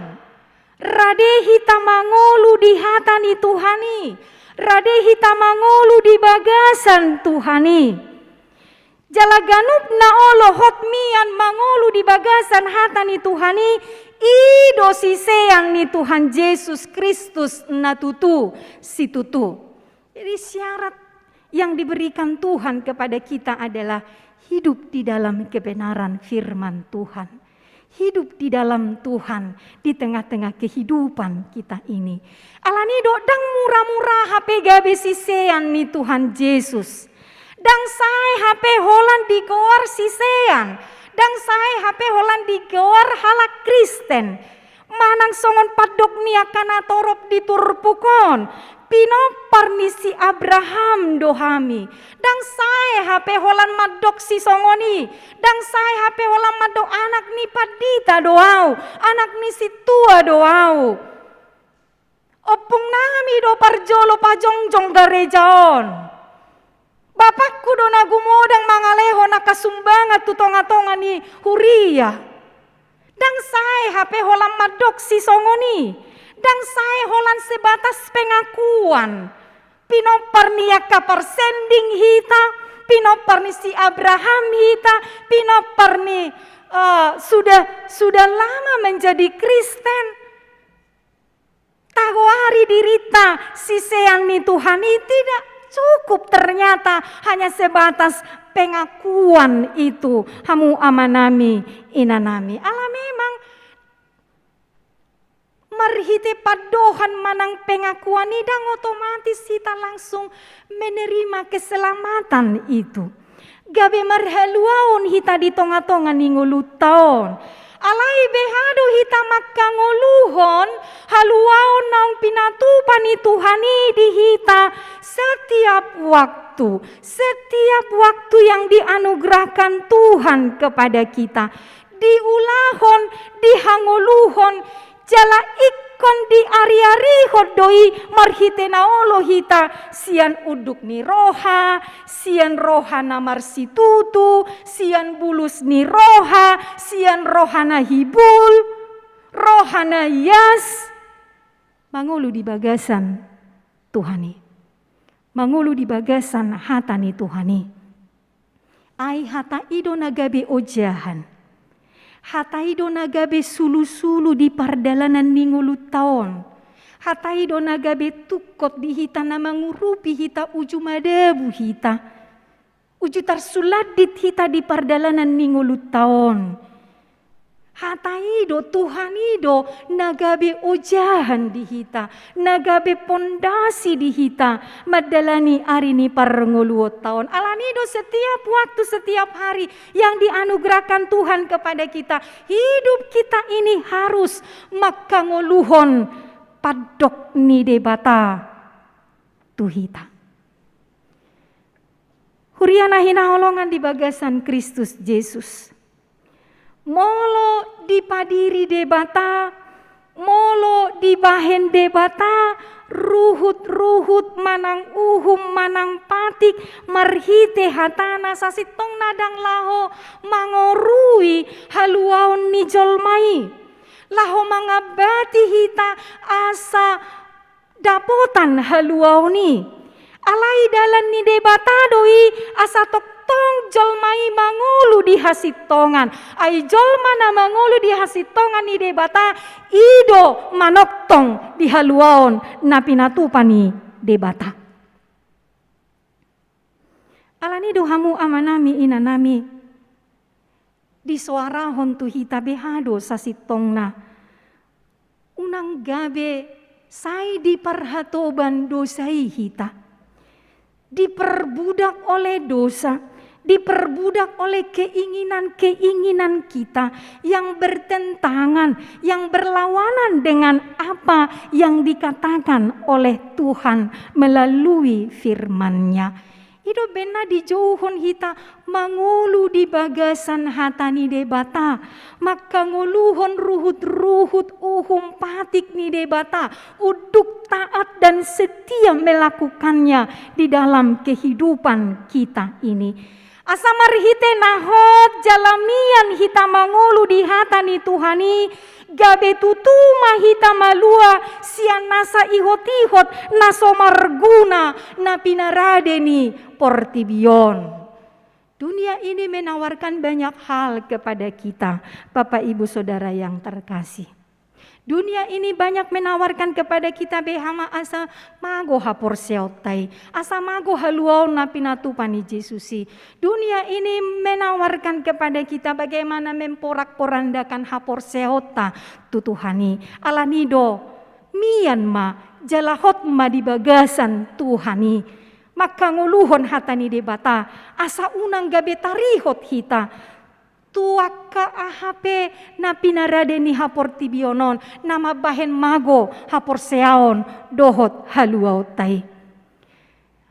Rade hita mangolu di hata ni Tuhan i, rade hita mangolu di bagasan Tuhan i. Jala ganup na olo hot mian mangolu di bagasan hata ni Tuhan i, i do sisean ni Tuhan Jesus Kristus na tutu situtu. Jadi syarat yang diberikan Tuhan kepada kita adalah hidup di dalam kebenaran firman Tuhan. Hidup di dalam Tuhan di tengah-tengah kehidupan kita ini. Alani do ndang mura-mura hape gabe sisean ni Tuhan Jesus. Ndang sae hape holan digoar sisean. Ndang sae hape holan digoar halak Kristen. Manang songon pandok ni angka na torop di turpuk on, pinompar ni si Abraham do hami. Ndang sae hape holan mandok sisongon i. Ndang sae hape holan mandok anak ni pandita do ahu, anak ni sintua do ahu. Ompung nami do parjolo pajongjong gareja on. Bapakku do na gumodang mangalehon angka sumbangan tu tonga-tonga ni huria. Ndang sae hape holan mandok sisongon i. Ndang sae holan sebatas pengakuan. Pinompar ni angka parsending hita, pinompar ni si Abraham hita, pinompar ni, eh, sudah, sudah lama menjadi Kristen. Tagoari dirinta sisean ni Tuhan i tidak cukup ternyata hanya sebatas pengakuan itu, hamu amanami inanami. Ala memang marhite pandohan manang pengakuan i ndang otomatis hita langsung menerima keselamatan itu. Gabe marhaluaon hita di tonga-tonga ni ngolunta on. Alai beha do hita mangkangoluhon haluaon naung pinatupa ni Tuhan i di hita setiap waktu, setiap waktu yang dianugerahkan Tuhan kepada kita. Diulahon, dihangoluhon, jala ingkon diariarihon do i marhite na olo hita sian unduk ni roha, sian roha na marsitutu, sian bulus ni roha, sian roha na hibul, roha na ias, mangolu di bagasan Tuhan i. Mangolu di bagasan hata ni Tuhan i. Ai hata i do na gabe ojahan. Hata i do na gabe sulusulu di pardalanan ni ngolunta on. Hata i do na gabe tungkot di hita na mangurupi hita uju madabu hita. Uju tarsulandit hita di pardalanan ni ngolunta on. Hata i do, Tuhan i do, na gabe ojahan di hita, na gabe pondasi di hita mandalani ari ni parngoluonta on. Alani do setiap waktu, setiap hari yang dianugerahkan Tuhan kepada kita, hidup kita ini harus mangkangoluhon pandok ni Debata tu hita. Huria na hinaholongan di bagasan Kristus Jesus. Molo dipadiri Debata, molo dibahen Debata ruhut-ruhut manang uhum manang patik marhite hatana, sasintongna ndang laho mangorui haluaon ni jolma i. Laho mangambati hita asa dapotan haluaon i. Alai dalan ni Debata do i asa tongtong jolma i mangolu di hasintongan. Ai jolma na mangolu di hasintongan ni Debata, i do manongtong di haluaon na pinatupa ni Debata. Alani do hamu amanami inanami, Disoarahon tu hita beha do sasintongna. Unang gabe sai diparhatoban dosa i hita. Diperbudak oleh dosa, diperbudak oleh keinginan-keinginan kita yang bertentangan, yang berlawanan dengan apa yang dikatakan oleh Tuhan melalui firman-Nya. I do umbahen na dijouhon hita mangolu di bagasan hata ni Debata, mangkangoluhon ruhut-ruhut uhum patik ni Debata, unduk, taat dan setia melakukannya di dalam kehidupan kita ini. Asa marhite na hot jala mian hita mangolu di hata ni Tuhan i, gabe tutu ma hita malua sian nasa ihot-ihot na so marguna na pinarade ni portibi on. Dunia ini menawarkan banyak hal kepada kita, Bapak Ibu Saudara yang terkasih. Dunia ini banyak menawarkan kepada kita beha ma asa mago haporseaonta i, asa mago haluaon na pinatupa ni Jesus i. Dunia ini menawarkan kepada kita bagaimana memporak-porandakan haporseaonta tu Tuhan i. Alani do, mian ma, jala hot ma di bagasan Tuhan i. Mangkangoluhon hata ni Debata, asa unang gabe tarihot hita tu angka aha pe na pinarade ni haportibion on, na mambahen mago haporseaon dohot haluaonta i.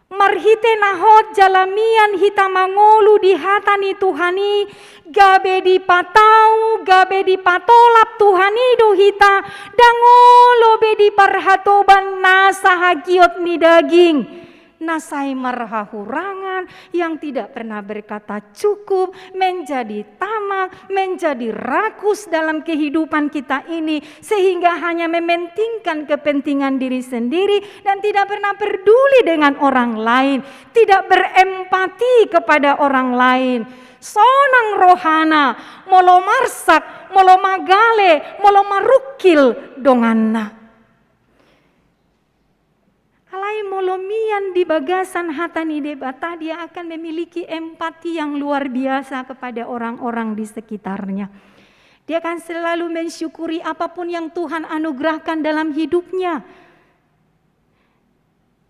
Marhite na hot jala mian hita mangolu di hata ni Tuhan i, gabe dipatau, gabe dipatolap Tuhan i do hita, ndang olo be diparhatoban nasa hagiot ni daging. Na sai marhahurangan, yang tidak pernah berkata cukup, menjadi tamak, menjadi rakus dalam kehidupan kita ini, sehingga hanya mementingkan kepentingan diri sendiri dan tidak pernah peduli dengan orang lain, tidak berempati kepada orang lain. Sonang rohana, molo marsak, molo magale, molo marungkil donganna. Alai molo mian di bagasan hata ni Debata, dia akan memiliki empati yang luar biasa kepada orang-orang di sekitarnya. Dia akan selalu mensyukuri apapun yang Tuhan anugerahkan dalam hidupnya.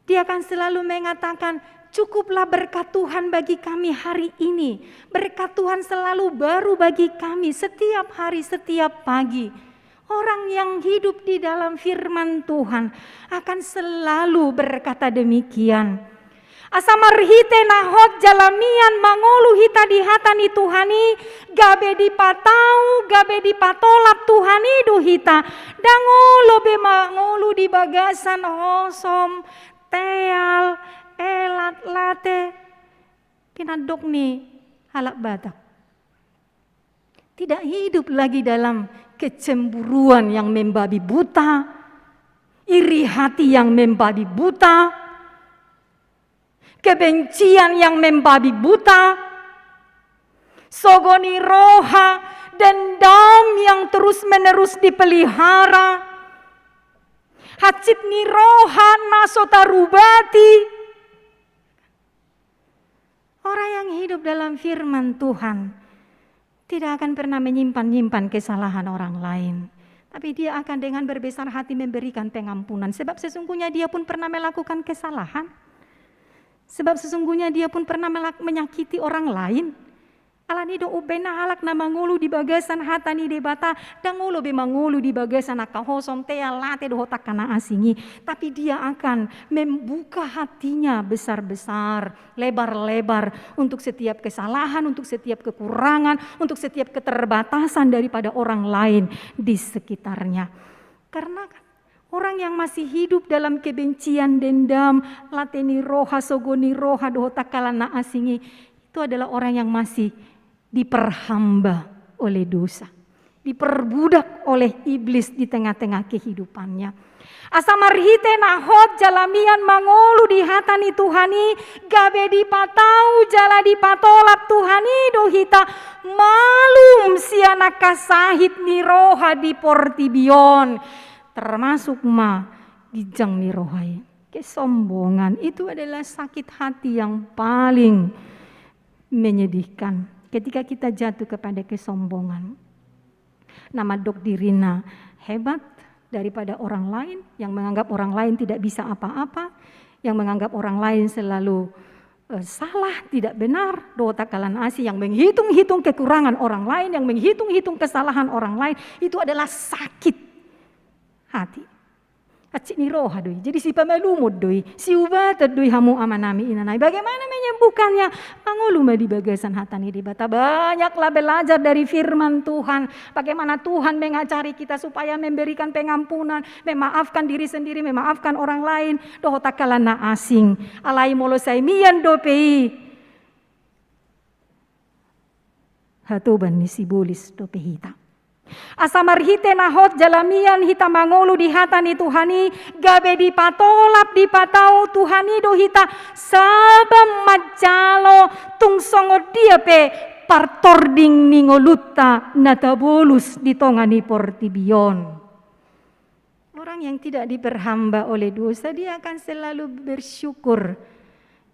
Dia akan selalu mengatakan, "Cukuplah berkat Tuhan bagi kami hari ini. Berkat Tuhan selalu baru bagi kami setiap hari, setiap pagi." Orang yang hidup di dalam firman Tuhan akan selalu berkata demikian. Asa marhite na hot jala mian mangolu hita di hata ni Tuhan i, gabe dipatau, gabe dipatolap Tuhan i do hita. Ndang olo be mangolu di bagasan hosom, teal, elat, late, pinandok ni halak Batak. Tidak hidup lagi dalam kecemburuan yang membabi buta, iri hati yang membabi buta, kebencian yang membabi buta, sogo ni roha, dendam yang terus-menerus dipelihara, hansit ni roha na so tarubati. Orang yang hidup dalam firman Tuhan tidak akan pernah menyimpan-nyimpan kesalahan orang lain. Tapi dia akan dengan berbesar hati memberikan pengampunan. Sebab sesungguhnya dia pun pernah melakukan kesalahan. Sebab sesungguhnya dia pun pernah melak-, menyakiti orang lain. Alani do umbahen na halak na mangolu di bagasan hata ni Debata, ndang olo be mangolu di bagasan angka hosom, teal, late dohot angka na asing i. Tapi dia akan membuka hatinya besar-besar, lebar-lebar untuk setiap kesalahan, untuk setiap kekurangan, untuk setiap keterbatasan daripada orang lain di sekitarnya. Karena kan orang yang masih hidup dalam kebencian, dendam, late ni roha, sogo ni roha dohot angka na asing i, itu adalah orang yang masih diperhamba oleh dosa, diperbudak oleh iblis di tengah-tengah kehidupannya. Asa marhite na hot jala mian mangolu di hata ni Tuhan i, gabe dipatau jala dipatolap Tuhan i do hita, malum sian angka sahit ni roha di portibi on, termasuk ma ginjang ni roha i. Kesombongan itu adalah sakit hati yang paling menyedihkan. Ketika kita jatuh kepada kesombongan, na mandok dirina hebat daripada orang lain, yang menganggap orang lain tidak bisa apa-apa, yang menganggap orang lain selalu, eh, salah, tidak benar, dohot angka na asing, yang menghitung-hitung kekurangan orang lain, yang menghitung-hitung kesalahan orang lain, itu adalah sakit hati. Hansit ni roha do i. Jadi sipamalumon do i, siubatan do i hamu amanami inanami. Bagaimana menyembuhkannya? Mangolu ma di bagasan hata ni Debata. Banyaklah belajar dari firman Tuhan. Bagaimana Tuhan mengajari kita supaya memberikan pengampunan, memaafkan diri sendiri, memaafkan orang lain, dohot angka na asing. Alai molo sai mian dope i, hatoban ni sibolis dope hita. Asa marhite na hot jala mian hita mangolu di hata ni Tuhan i, gabe dipatolap, dipatau Tuhan i do hita, sabam manjalo tung songon dia pe partording ni ngolunta na tabolus di tonga ni portibi on. Orang yang tidak diperhamba oleh dosa, dia akan selalu bersyukur.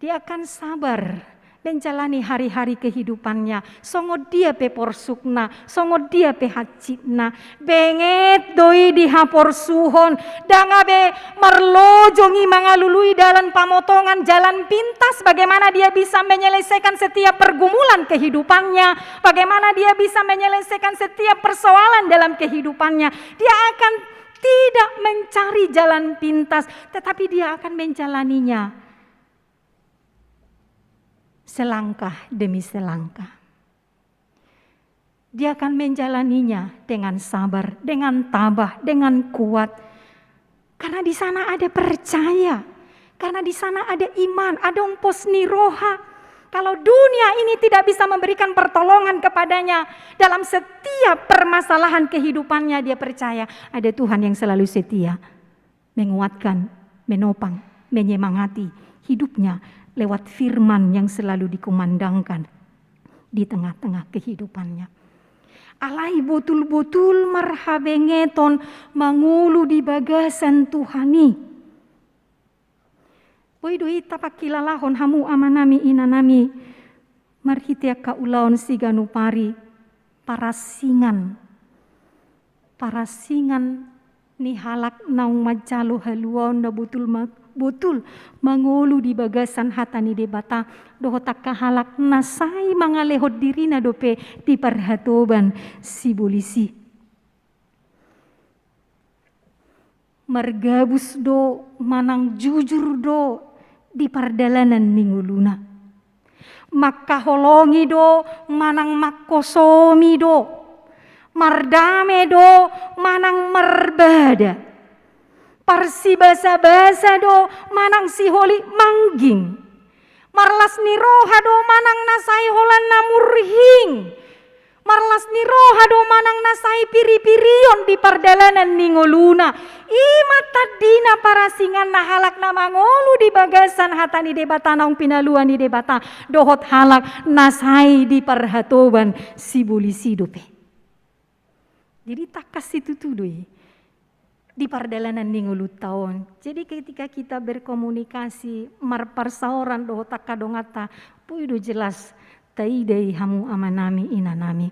Dia akan sabar menjalani hari-hari kehidupannya. Songon dia pe porsukna, songon dia pe hansitna. Benget do i di haporsuhon. Ndang gabe marlojong i mangalului dalan pamotongan, jalan pintas, bagaimana dia bisa menyelesaikan setiap pergumulan kehidupannya, bagaimana dia bisa menyelesaikan setiap persoalan dalam kehidupannya. Dia akan tidak mencari jalan pintas, tetapi dia akan menjalaninya selangkah demi selangkah. Dia akan menjalaninya dengan sabar, dengan tabah, dengan kuat. Karena di sana ada percaya. Karena di sana ada iman, adong pos ni roha. Kalau dunia ini tidak bisa memberikan pertolongan kepadanya dalam setiap permasalahan kehidupannya, dia percaya ada Tuhan yang selalu setia menguatkan, menopang, menyemangati hidupnya lewat firman yang selalu dikumandangkan di tengah-tengah kehidupannya. Alai botul-botul marhabengeton mangolu di bagasan Tuhan i. Boi do i tapangkilalahon hamu amanami inanami marhite angka ulaon siganup ari, parasingan. Parasingan ni halak naung manjalo haluaon na botul ma-, botul mangolu di bagasan hata ni Debata, dohot angka halak na sai mangalehon dirina dope di parhatoban sibolis i. Margabus do manang jujur do di pardalanan ni ngoluna. Mangkaholongi do manang mangkosomi do. Mardame do manang marbada. Parsibasa-basa do manang siholit mangging. Marlas ni roha do manang na sai holan na murhing. Marlas ni roha do manang na sai piri-pirion di pardalanan ni ngoluna. I ma tandina parasingan na halak na mangolu di bagasan hata ni Debata naung pinalua ni Debata. Dohot halak na sai di parhatoban sibolis i dope. Jadi tangkas situtu do i di pardalanan ni ngolunta on. Jadi ketika kita berkomunikasi, marparsaoran dohot angka donganta, boi do jelas taida i hamu amanami inanami.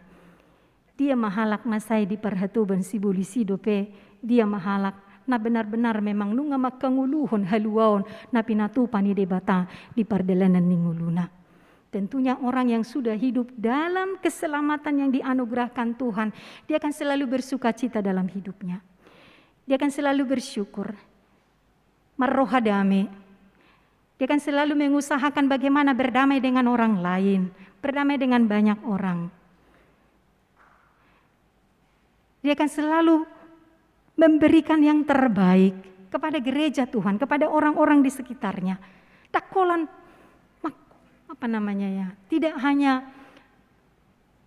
Dia ma halak na sai di parhatoban sibolis i dope, dia ma halak na benar-benar memang nunga mangkangoluhon haluaon na pinatupa ni Debata di pardalanan ni ngoluna. Tentunya orang yang sudah hidup dalam keselamatan yang dianugerahkan Tuhan, dia akan selalu bersukacita dalam hidupnya. Dia akan selalu bersyukur, marroha dame. Dia akan selalu mengusahakan bagaimana berdamai dengan orang lain, berdamai dengan banyak orang. Dia akan selalu memberikan yang terbaik kepada gereja Tuhan, kepada orang-orang di sekitarnya. Ndang holan, mak-, apa namanya ya, tidak hanya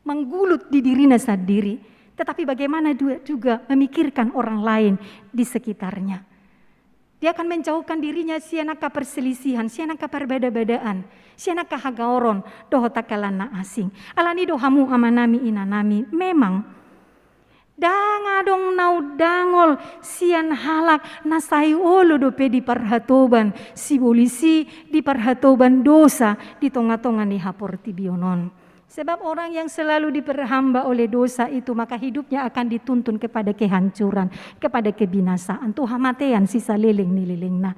manggulut di dirina sandiri, tetapi bagaimana du-, juga memikirkan orang lain di sekitarnya. Dia akan menjauhkan dirinya sian angka perselisihan, sian angka parbada-badaan, sian angka hagaoron, dohot angka na asing. Alani do hamu amanami inanami, memang ndang adong na undangol sian halak na sai olo dope di parhatoban sibolis i, di parhatoban dosa di tonga-tonga ni haportibion on. Sebab orang yang selalu diperhamba oleh dosa itu, maka hidupnya akan dituntun kepada kehancuran, kepada kebinasaan, tu hamatean sisaleleng ni lelengna.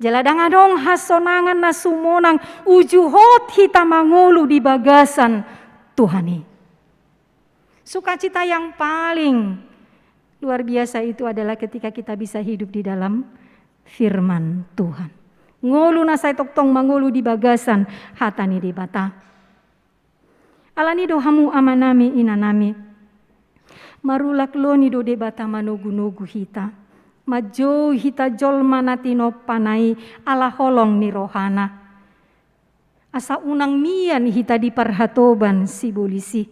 Jala ndang adong hasonangan na sumonang uju hot hita mangolu di bagasan Tuhan i. Sukacita yang paling luar biasa itu adalah ketika kita bisa hidup di dalam firman Tuhan. Ngolu na sai tongtong mangolu di bagasan hata ni Debata. Alani do hamu amanami inanami, marulak loni do Debata manogunogu hita. Manjou hita jolma na tinompana i ala holong ni rohana. Asa unang mian hita di parhatoban sibolis i.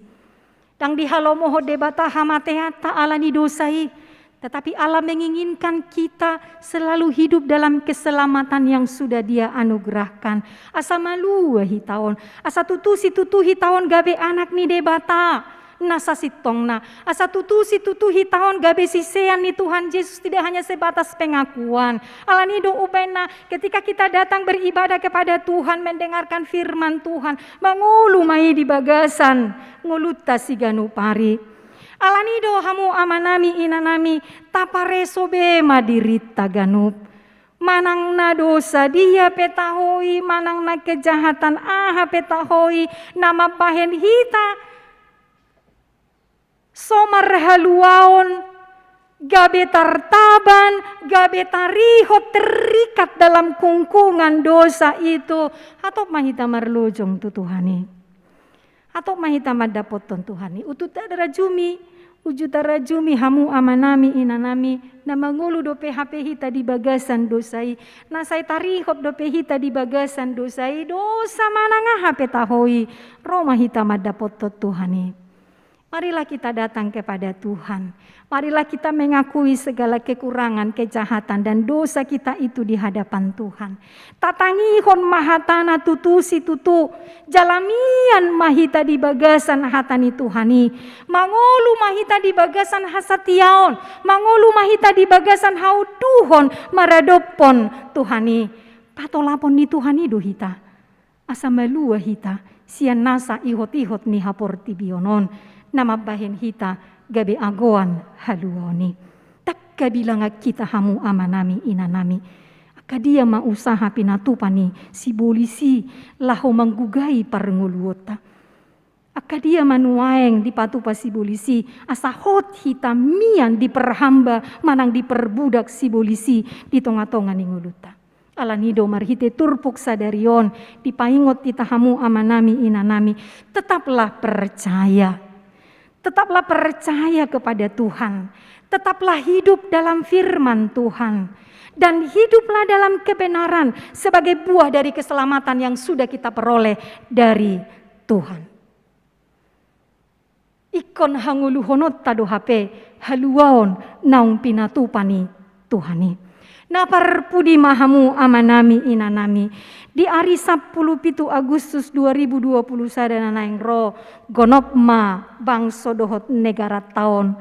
Ndang dihalomohon Debata hamateanta ala ni dosa i, tetapi Allah menginginkan kita selalu hidup dalam keselamatan yang sudah Dia anugerahkan. Asa malua hita on, asa tutu situtu hita on gabe anak ni Debata na sasintongna. Asa tutu situtu hita on gabe sisean ni Tuhan Yesus, tidak hanya sebatas pengakuan. Alani do umbahen na ketika kita datang beribadah kepada Tuhan, mendengarkan firman Tuhan, mangolu ma i di bagasan ngolunta siganup ari. Alani do hamu amanami inanami, tapareso be ma dirinta ganup. Manang na dosa dia pe tahoi, manang na kejahatan aha pe tahoi, na mambahen hita so marhaluaon, gabe tartaban, gabe tarihot, terikat dalam kungkungan dosa itu. Hatop ma hita marlojong tu Tuhan i. Hatop ma hita mandapothon Tuhan i. Uju tarajumi, uju tarajumi hamu amanami inanami, na mangolu dope hape hita di bagasan dosa i, na sai tarihot dope hita di bagasan dosa i, dosa manang aha pe tahoi, ro ma hita mandapothon Tuhan i. Marilah kita datang kepada Tuhan. Marilah kita mengakui segala kekurangan, kejahatan, dan dosa kita itu di hadapan Tuhan. Tatangihon ma hatana tutu situtu, jala mian ma hita di bagasan hata ni Tuhan i. Mangolu ma hita di bagasan hasatiaon, mangolu ma hita di bagasan haunduhon maradophon Tuhan i. Patolapon ni Tuhan i do hita. Asa malua hita sian nasa ihot-ihot ni haportibion on, na mambahen hita gabe agoan haluaon i. Ndang habilangan hita hamu amanami inanami. Angka dia ma usaha pinatupa ni sibolis i laho manggugai parngoluonta. Angka dia ma nuaeng dipatupa sibolis i asa hot hita mian diperhamba manang diperbudak sibolis i di tonga-tonga ni ngolunta. Alani do marhite turpuk sadari on dipaingot hita hamu amanami inanami, tetaplah percaya. Tetaplah percaya kepada Tuhan. Tetaplah hidup dalam firman Tuhan. Dan hiduplah dalam kebenaran sebagai buah dari keselamatan yang sudah kita peroleh dari Tuhan. Ingkon hangoluhononta do hape haluaon naung pinatupa ni Tuhan i. Na parpudi ma hamu amanami inanami, di ari sampulu pitu Agustus dua ribu dua puluh sada na naeng ro, gonop ma bangso dohot negaranta on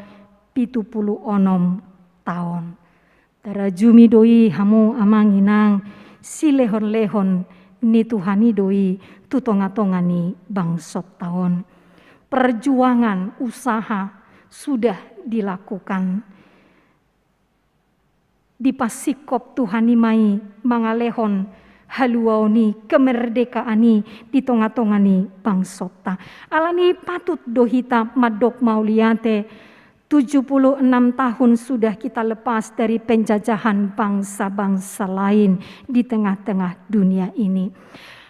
pitu pulu onom taon. Tarajumi do i hamu amang inang, silehon-lehon ni Tuhan i do i tu tonga-tonga ni bangsonta on. Perjuangan, usaha sudah dilakukan. Dipasingkop Tuhan i ma i mangalehon haluaon i, kemerdekaan i di tonga-tonga ni bangsonta. Alani patut do hita mandok mauliate, tujuh puluh enam tahun sudah kita lepas dari penjajahan bangsa-bangsa lain di tengah-tengah dunia ini.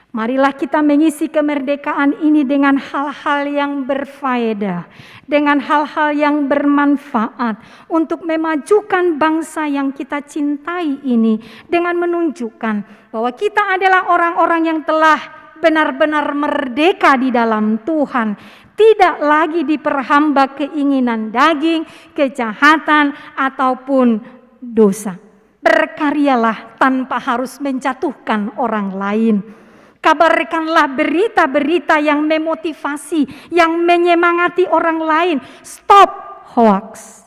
Marilah kita mengisi kemerdekaan ini dengan hal-hal yang berfaedah, dengan hal-hal yang bermanfaat untuk memajukan bangsa yang kita cintai ini, dengan menunjukkan bahwa kita adalah orang-orang yang telah benar-benar merdeka di dalam Tuhan, tidak lagi diperhamba keinginan daging, kejahatan, ataupun dosa. Berkaryalah tanpa harus menjatuhkan orang lain. Kabarkanlah berita-berita yang memotivasi, yang menyemangati orang lain. Stop hoax.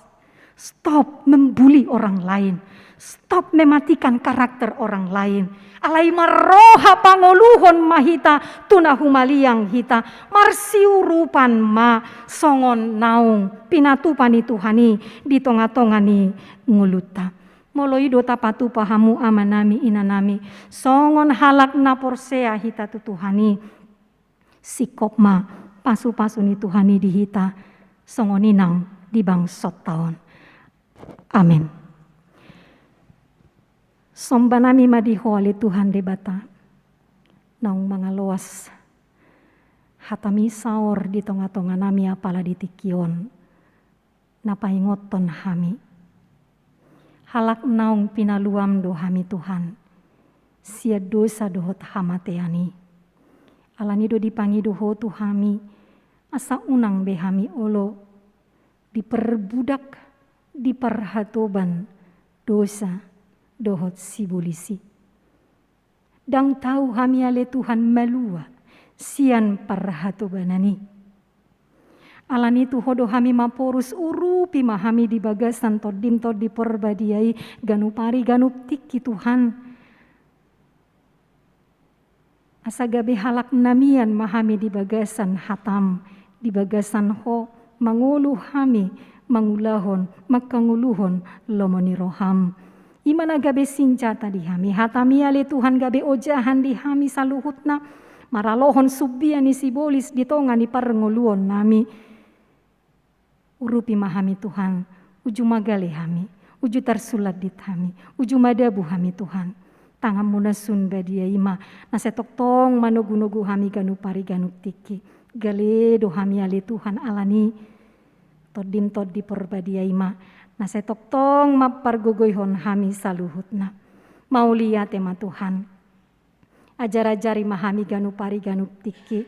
Stop membuli orang lain. Stop mematikan karakter orang lain. Alai marroha pangoluhon ma hita, tu na humaliang hita, marsiurupan ma songon naung pinatupa ni Tuhan i di tonga-tonga ni ngolunta. Molo i do tapatupa hamu amanami inanami, songon halak na porsea hita tu Tuhan i, singkop ma pasu-pasu ni Tuhan i di hita, songon i nang di bangsonta on. Amen. Somba nami ma di Ho ale Tuhan Debata, naung mangaloas hatami saor di tonga-tonga nami apala di tingki on, na paingothon hami. Halak naung pinaluam do hami Tuhan, sian dosa dohot hamatean i. Alani do dipangido Ho tu hami, asa unang be hami olo diperbudak, diparhatoban dosa dohot sibolis i. Ndang tau hami ale Tuhan malua sian parhatobanan i. Alani tu Ho do hami maporus, urupi ma hami di bagasan Tondim Tondi Porbadia i ganup ari ganup tingki Tuhan. Asa gabe halak na mian ma hami di bagasan hatam, di bagasan Ho, mangolu hami, mangulahon, mangkangoluhon lomo ni roham. I ma na gabe sinjata di hami, hatami ale Tuhan gabe ojahan di hami saluhutna, maralohon sumbia ni sibolis di tonga ni parngoluon nami. Urupi ma hami Tuhan, uju magale hami, uju tarsulandit hami, uju madabu hami Tuhan. Tanganmu na sun badia i ma, na sai tongtong manogu-nogu hami ganup ari ganup tingki. Gale do hami ale Tuhan alani Tondim Tondi Porbadia i ma, na sai tongtong mampargogoihon hami saluhutna. Mauliate ma Tuhan. Ajar-ajari ma hami ganup ari ganup tingki.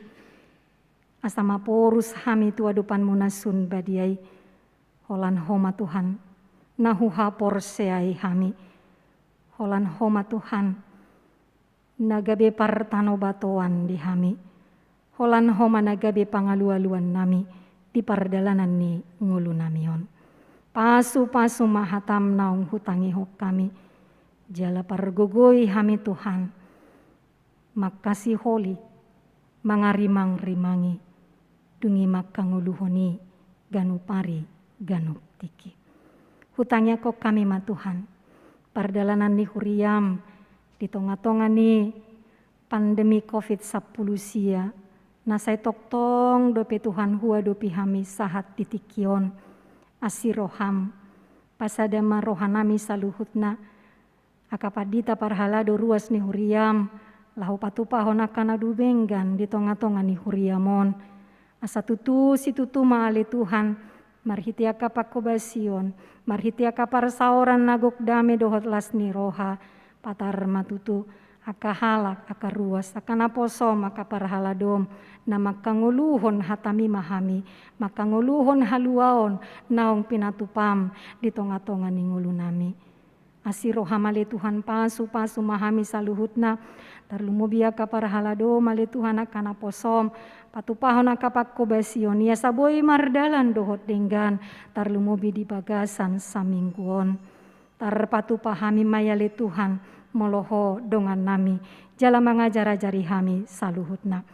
Asa maporus hami tu adopanmu na sun badia i. Holan Ho ma Tuhan, na huhaporseai hami. Holan Ho ma Tuhan, na gabe partanobatoan di hami. Holan Ho ma na gabe pangalualuan nami di pardalanan ni ngolu nami on. Pasu-pasu ma hatam naung hutangihon hami. Jala pargogoi hami Tuhan. Mangkasiholi, mangarimang-rimangi, dung i mangkangoluhon i ganup ari ganup tingki. Hutangiangkon hami ma Tuhan, pardalanan ni huriam di tonga-tonga ni pandemi covid sampulu sia, na sai tongtong dope Tuhan huadopi hami sahat di tingki on. Asi roham, pasada ma roha nami saluhutna, angka pandita parhalado ruas ni huriam, laho patupahon angka na dumenggan di tonga-tonga ni huriam on. Asa tutu situtu ma ale Tuhan, marhite angka pangkobasion, marhite angka parsaoran na gok dame dohot las ni roha, patar ma tutu angka halak, angka ruas, angka naposom, angka parhaladom, na mangkangoluhon hatami ma hami, mangkangoluhon haluaon naung pinatupam di tonga-tonga ni ngolu nami. Asi roham ale Tuhan, pasu-pasu ma hami saluhutna, tarlumobi angka parhaladom ale Tuhan, angka naposom, patupahon angka pangkobasion i asa boi mardalan dohot denggan, tarlumobi di bagasan saminggu on. Tarpatupa hami ma i ale Tuhan, molo Ho dongan nami, jala mangajar-ajari hami saluhutna.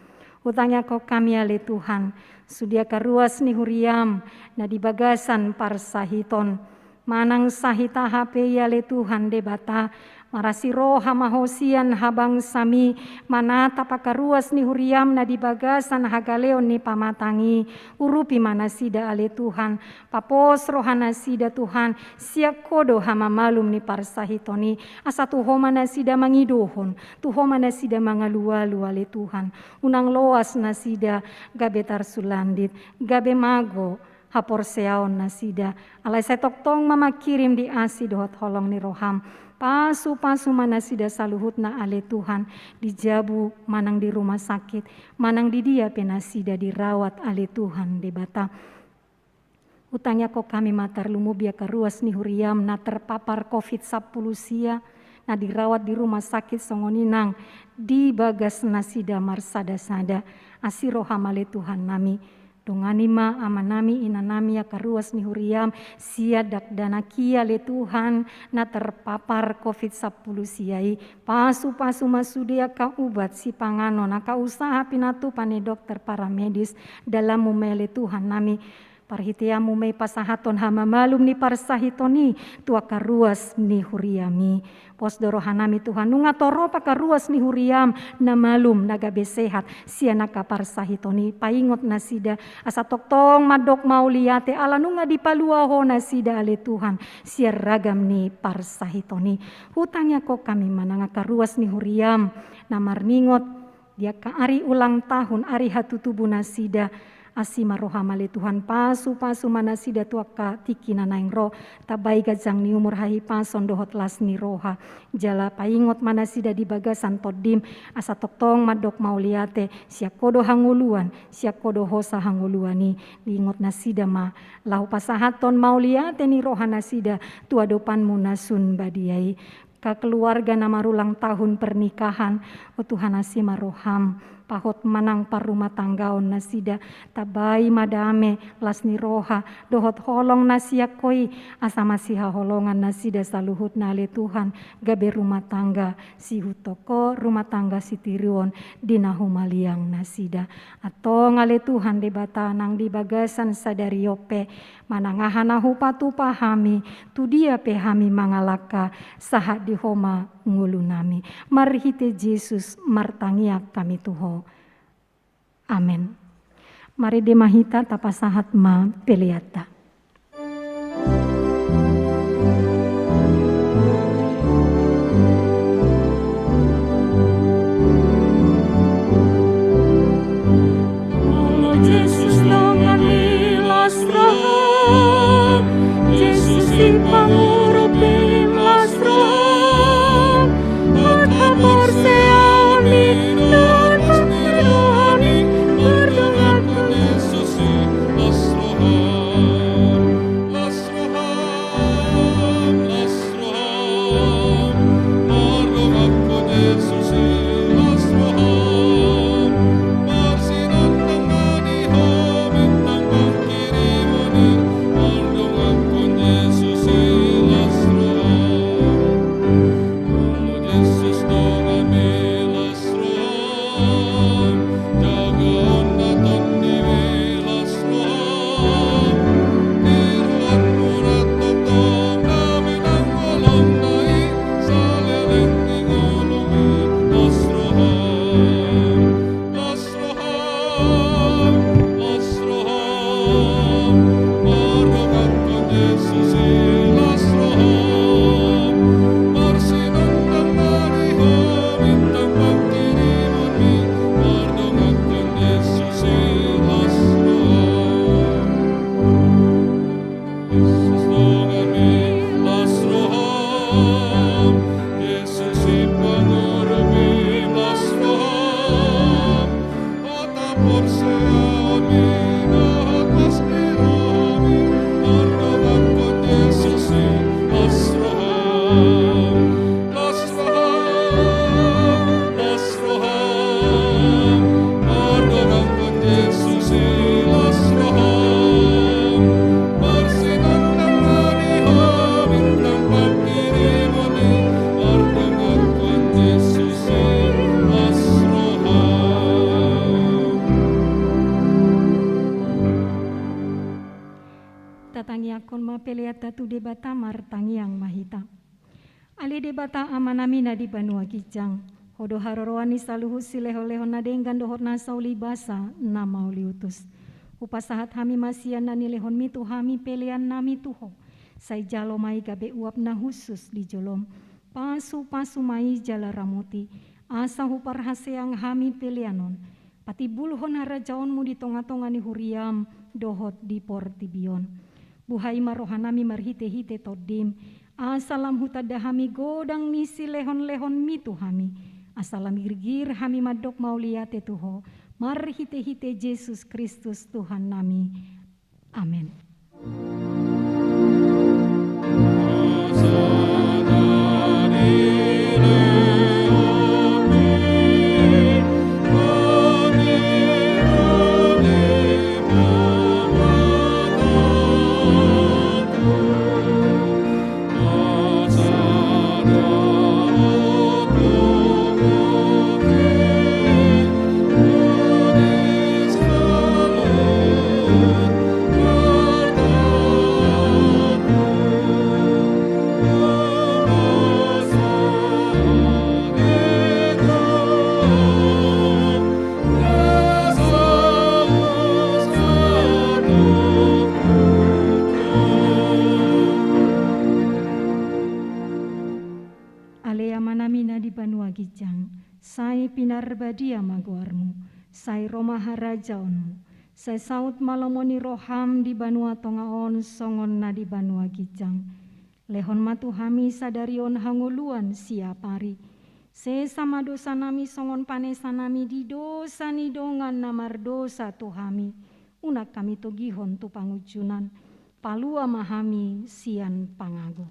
Hutangiangkon hami ale Tuhan, sude angka ruas ni huriam, na di bagasan parsahiton, manang sahit aha pe i ale Tuhan Debata, marasi roha ma Ho sian habangsami, manatap angka ruas ni huriam na di bagasan hagaleon ni pamatang i, urupi ma nasida ale Tuhan, papos roha nasida Tuhan, sian Ho do hamamalum ni parsahiton i, asa tu Ho ma nasida mangidohon, tu Ho ma nasida mangalualu ale Tuhan, unang loas nasida gabe tarsulandit, gabe mago, haporseaon nasida, alai sai tongtong ma mangkirim di asi dohot holong ni roham, pasu-pasu ma nasida saluhutna ale Tuhan, di jabu manang di rumah sakit, manang di dia pe nasida dirawat ale Tuhan Debata. Hutangiangkon hami ma tarlumobi angka ruas ni huriam na terpapar covid sampulu sia, na dirawat di rumah sakit songon i nang di bagas nasida marsada-sada, asi roham ale Tuhan nami, Dongani ma amanami, inanami, angka ruas ni huriam, sian dakdanak i ale Tuhan, na terpapar covid sampulu sia i. Pasu-pasu ma sude angka ubat, sipanganon, angka usaha pinatupa ni dokter, paramedis, dalanmu ma i ale Tuhannami. Parhiteanmu ma i pasahathon hamamalum ni parsahiton i tu angka ruas ni huriam i. Pos do rohanami Tuhan, nunga torop angka ruas ni huriam na malum, na gabe sehat sian angka parsahiton i. Paingot nasida asa tongtong mandok mauliate ala nunga dipalua Ho nasida ale Tuhan sian ragam ni parsahiton i. Hutangiangkon hami ma nang angka ruas ni huriam na marningot di angka ari ulang tahun, ari hatutubu nasida. Asi ma roham ale Tuhan, pasu-pasu ma nasida tu angka tingki na naeng ro. Tambai ganjang ni umur, hahipason dohot las ni roha. Jala paingot ma nasida di bagasan tondim asa tongtong mandok mauliate. Sian Ho do hangoluan, sian Ho do hosa hangoluan i. Ingot nasida ma laho pasahathon mauliate ni roha nasida tu adopanmu na sun badia i. Angka keluarga na marulang tahun pernikahan, o Tuhan, asi ma roham, pahot ma nang parrumatanggaon nasida. Tambai ma dame, las ni roha dohot holong na sian Ho i, asa masihaholongan nasida saluhutna ale Tuhan, gabe rumah tangga sihuthon Ho, rumah tangga sitiruon di na humaliang nasida. Antong ale Tuhan Debata, nang di bagasan sadari on pe, manang aha na hupatupa hami, tu dia pe hami mangalangka, sahat di Ho ma ngolunami. Marhite Jesus martangiang hami tu Ho. Amen. Marende ma hita, tapasahat ma peleanta. Jesus donganmi, las roham. Jesus sipangurupmi, las roham. Dohot haporseaonmi, las roham. Las roham. Las roham, las roham, mardongankon Jesus i, las roham, marsinondangani Ho, bintang pangkirimon i, mardongankon Jesus i, las roham. Jesus donganmi, las roham, jagaon na tondimi, las roham, tiruonmu na tongtong, dame nang holongna i saleleng ni ngolumi, las roham, las roham, las roham, mardongankon Jesus i, las roham, marsinondangani Ho, bintang pangkirimonmi, mardongankon Jesus i, las roham. Jesus donganmi, las roham, Jesus sipangurupmi, las roham, dohot haporseaonmi, dohot las ni rohami, mardongankon Jesus i, las roham. Las roham, las roham, mardongankon Jesus i, las roham. Marsinondangani Ho, bintang pangkirimonmi, mardongankon Jesus i, las roham. Tatangiangkon ma peleanta tu Debata, martangiang ma hita. Ale Debata Amanami na di banua ginjang, Ho do haroroan ni saluhut silehonlehon na denggan dohot nasa ulibasa na mauliutus. Hupasahat hami ma sian na nilehonmi tu hami peleannami tu Ho. Sai jalo ma i gabe uap na hushus di jolom. Pasupasu ma i jala ramoti, asa huparhaseang hami pelean on patimbulhon harajaonmu di tongatonga ni huriam dohot di portibi on. Buhai ma rohanami marhitehite Tondim, asa lam hutanda hami godang ni silehonlehonmi tu hami, asa lam girgir hami mandok mauliate tu Ho, marhitehite Jesus Kristus Tuhannami. Amen. Sai pinarbadia ma goarmu, sai ro ma harajaonmu, sai saut ma lomo ni roham di banua tonga on songon na di banua ginjang. Lehon ma tu hami sadari on hangoluan siapari. Sesa ma dosanami songon panesanami di dosa ni dongan na mardosa tu hami. Unang hami togihon tu pangunjunan. Palua ma hami sian pangago.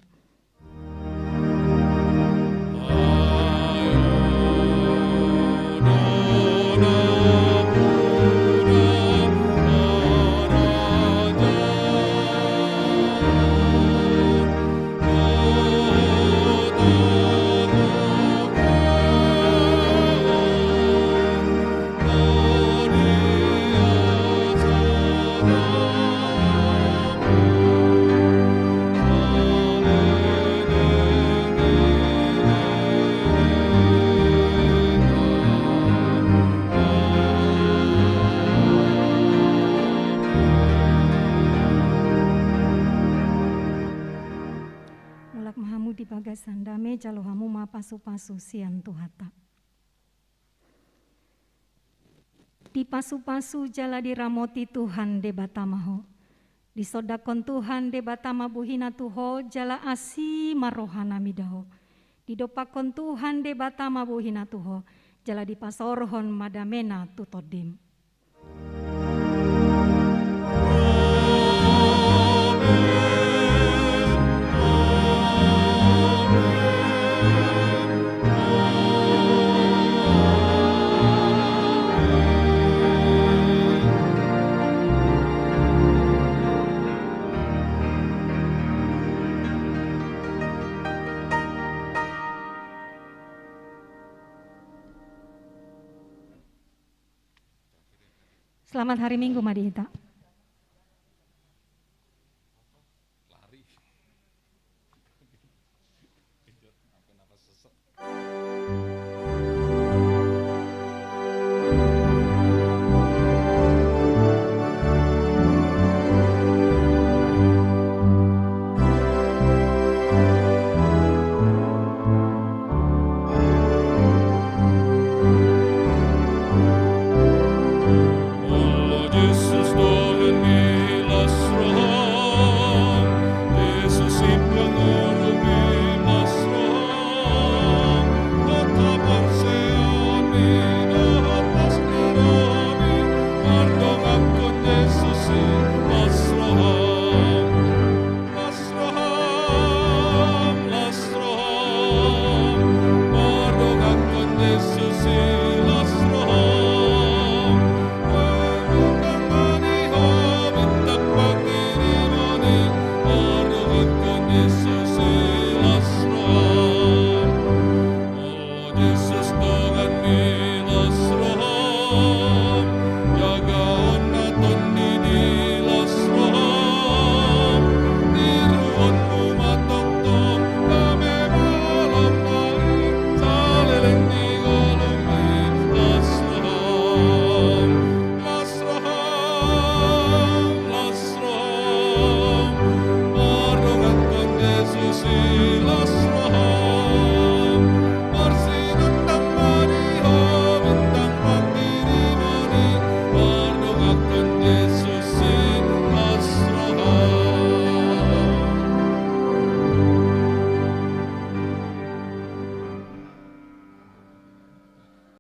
Mulak ma hamu di bagasan dame, jalo hamu ma pasupasu sian Tuhanta. Dipasupasu jala diramoti Tuhan Debata ma ho. Disondangkon Tuhan Debata ma bohina tu ho, jala asi ma rohana mida ho. Didompakkon Tuhan Debata ma bohina tu ho, jala dipasaorhon ma damena tu tondim. Selamat hari Minggu ma di hita.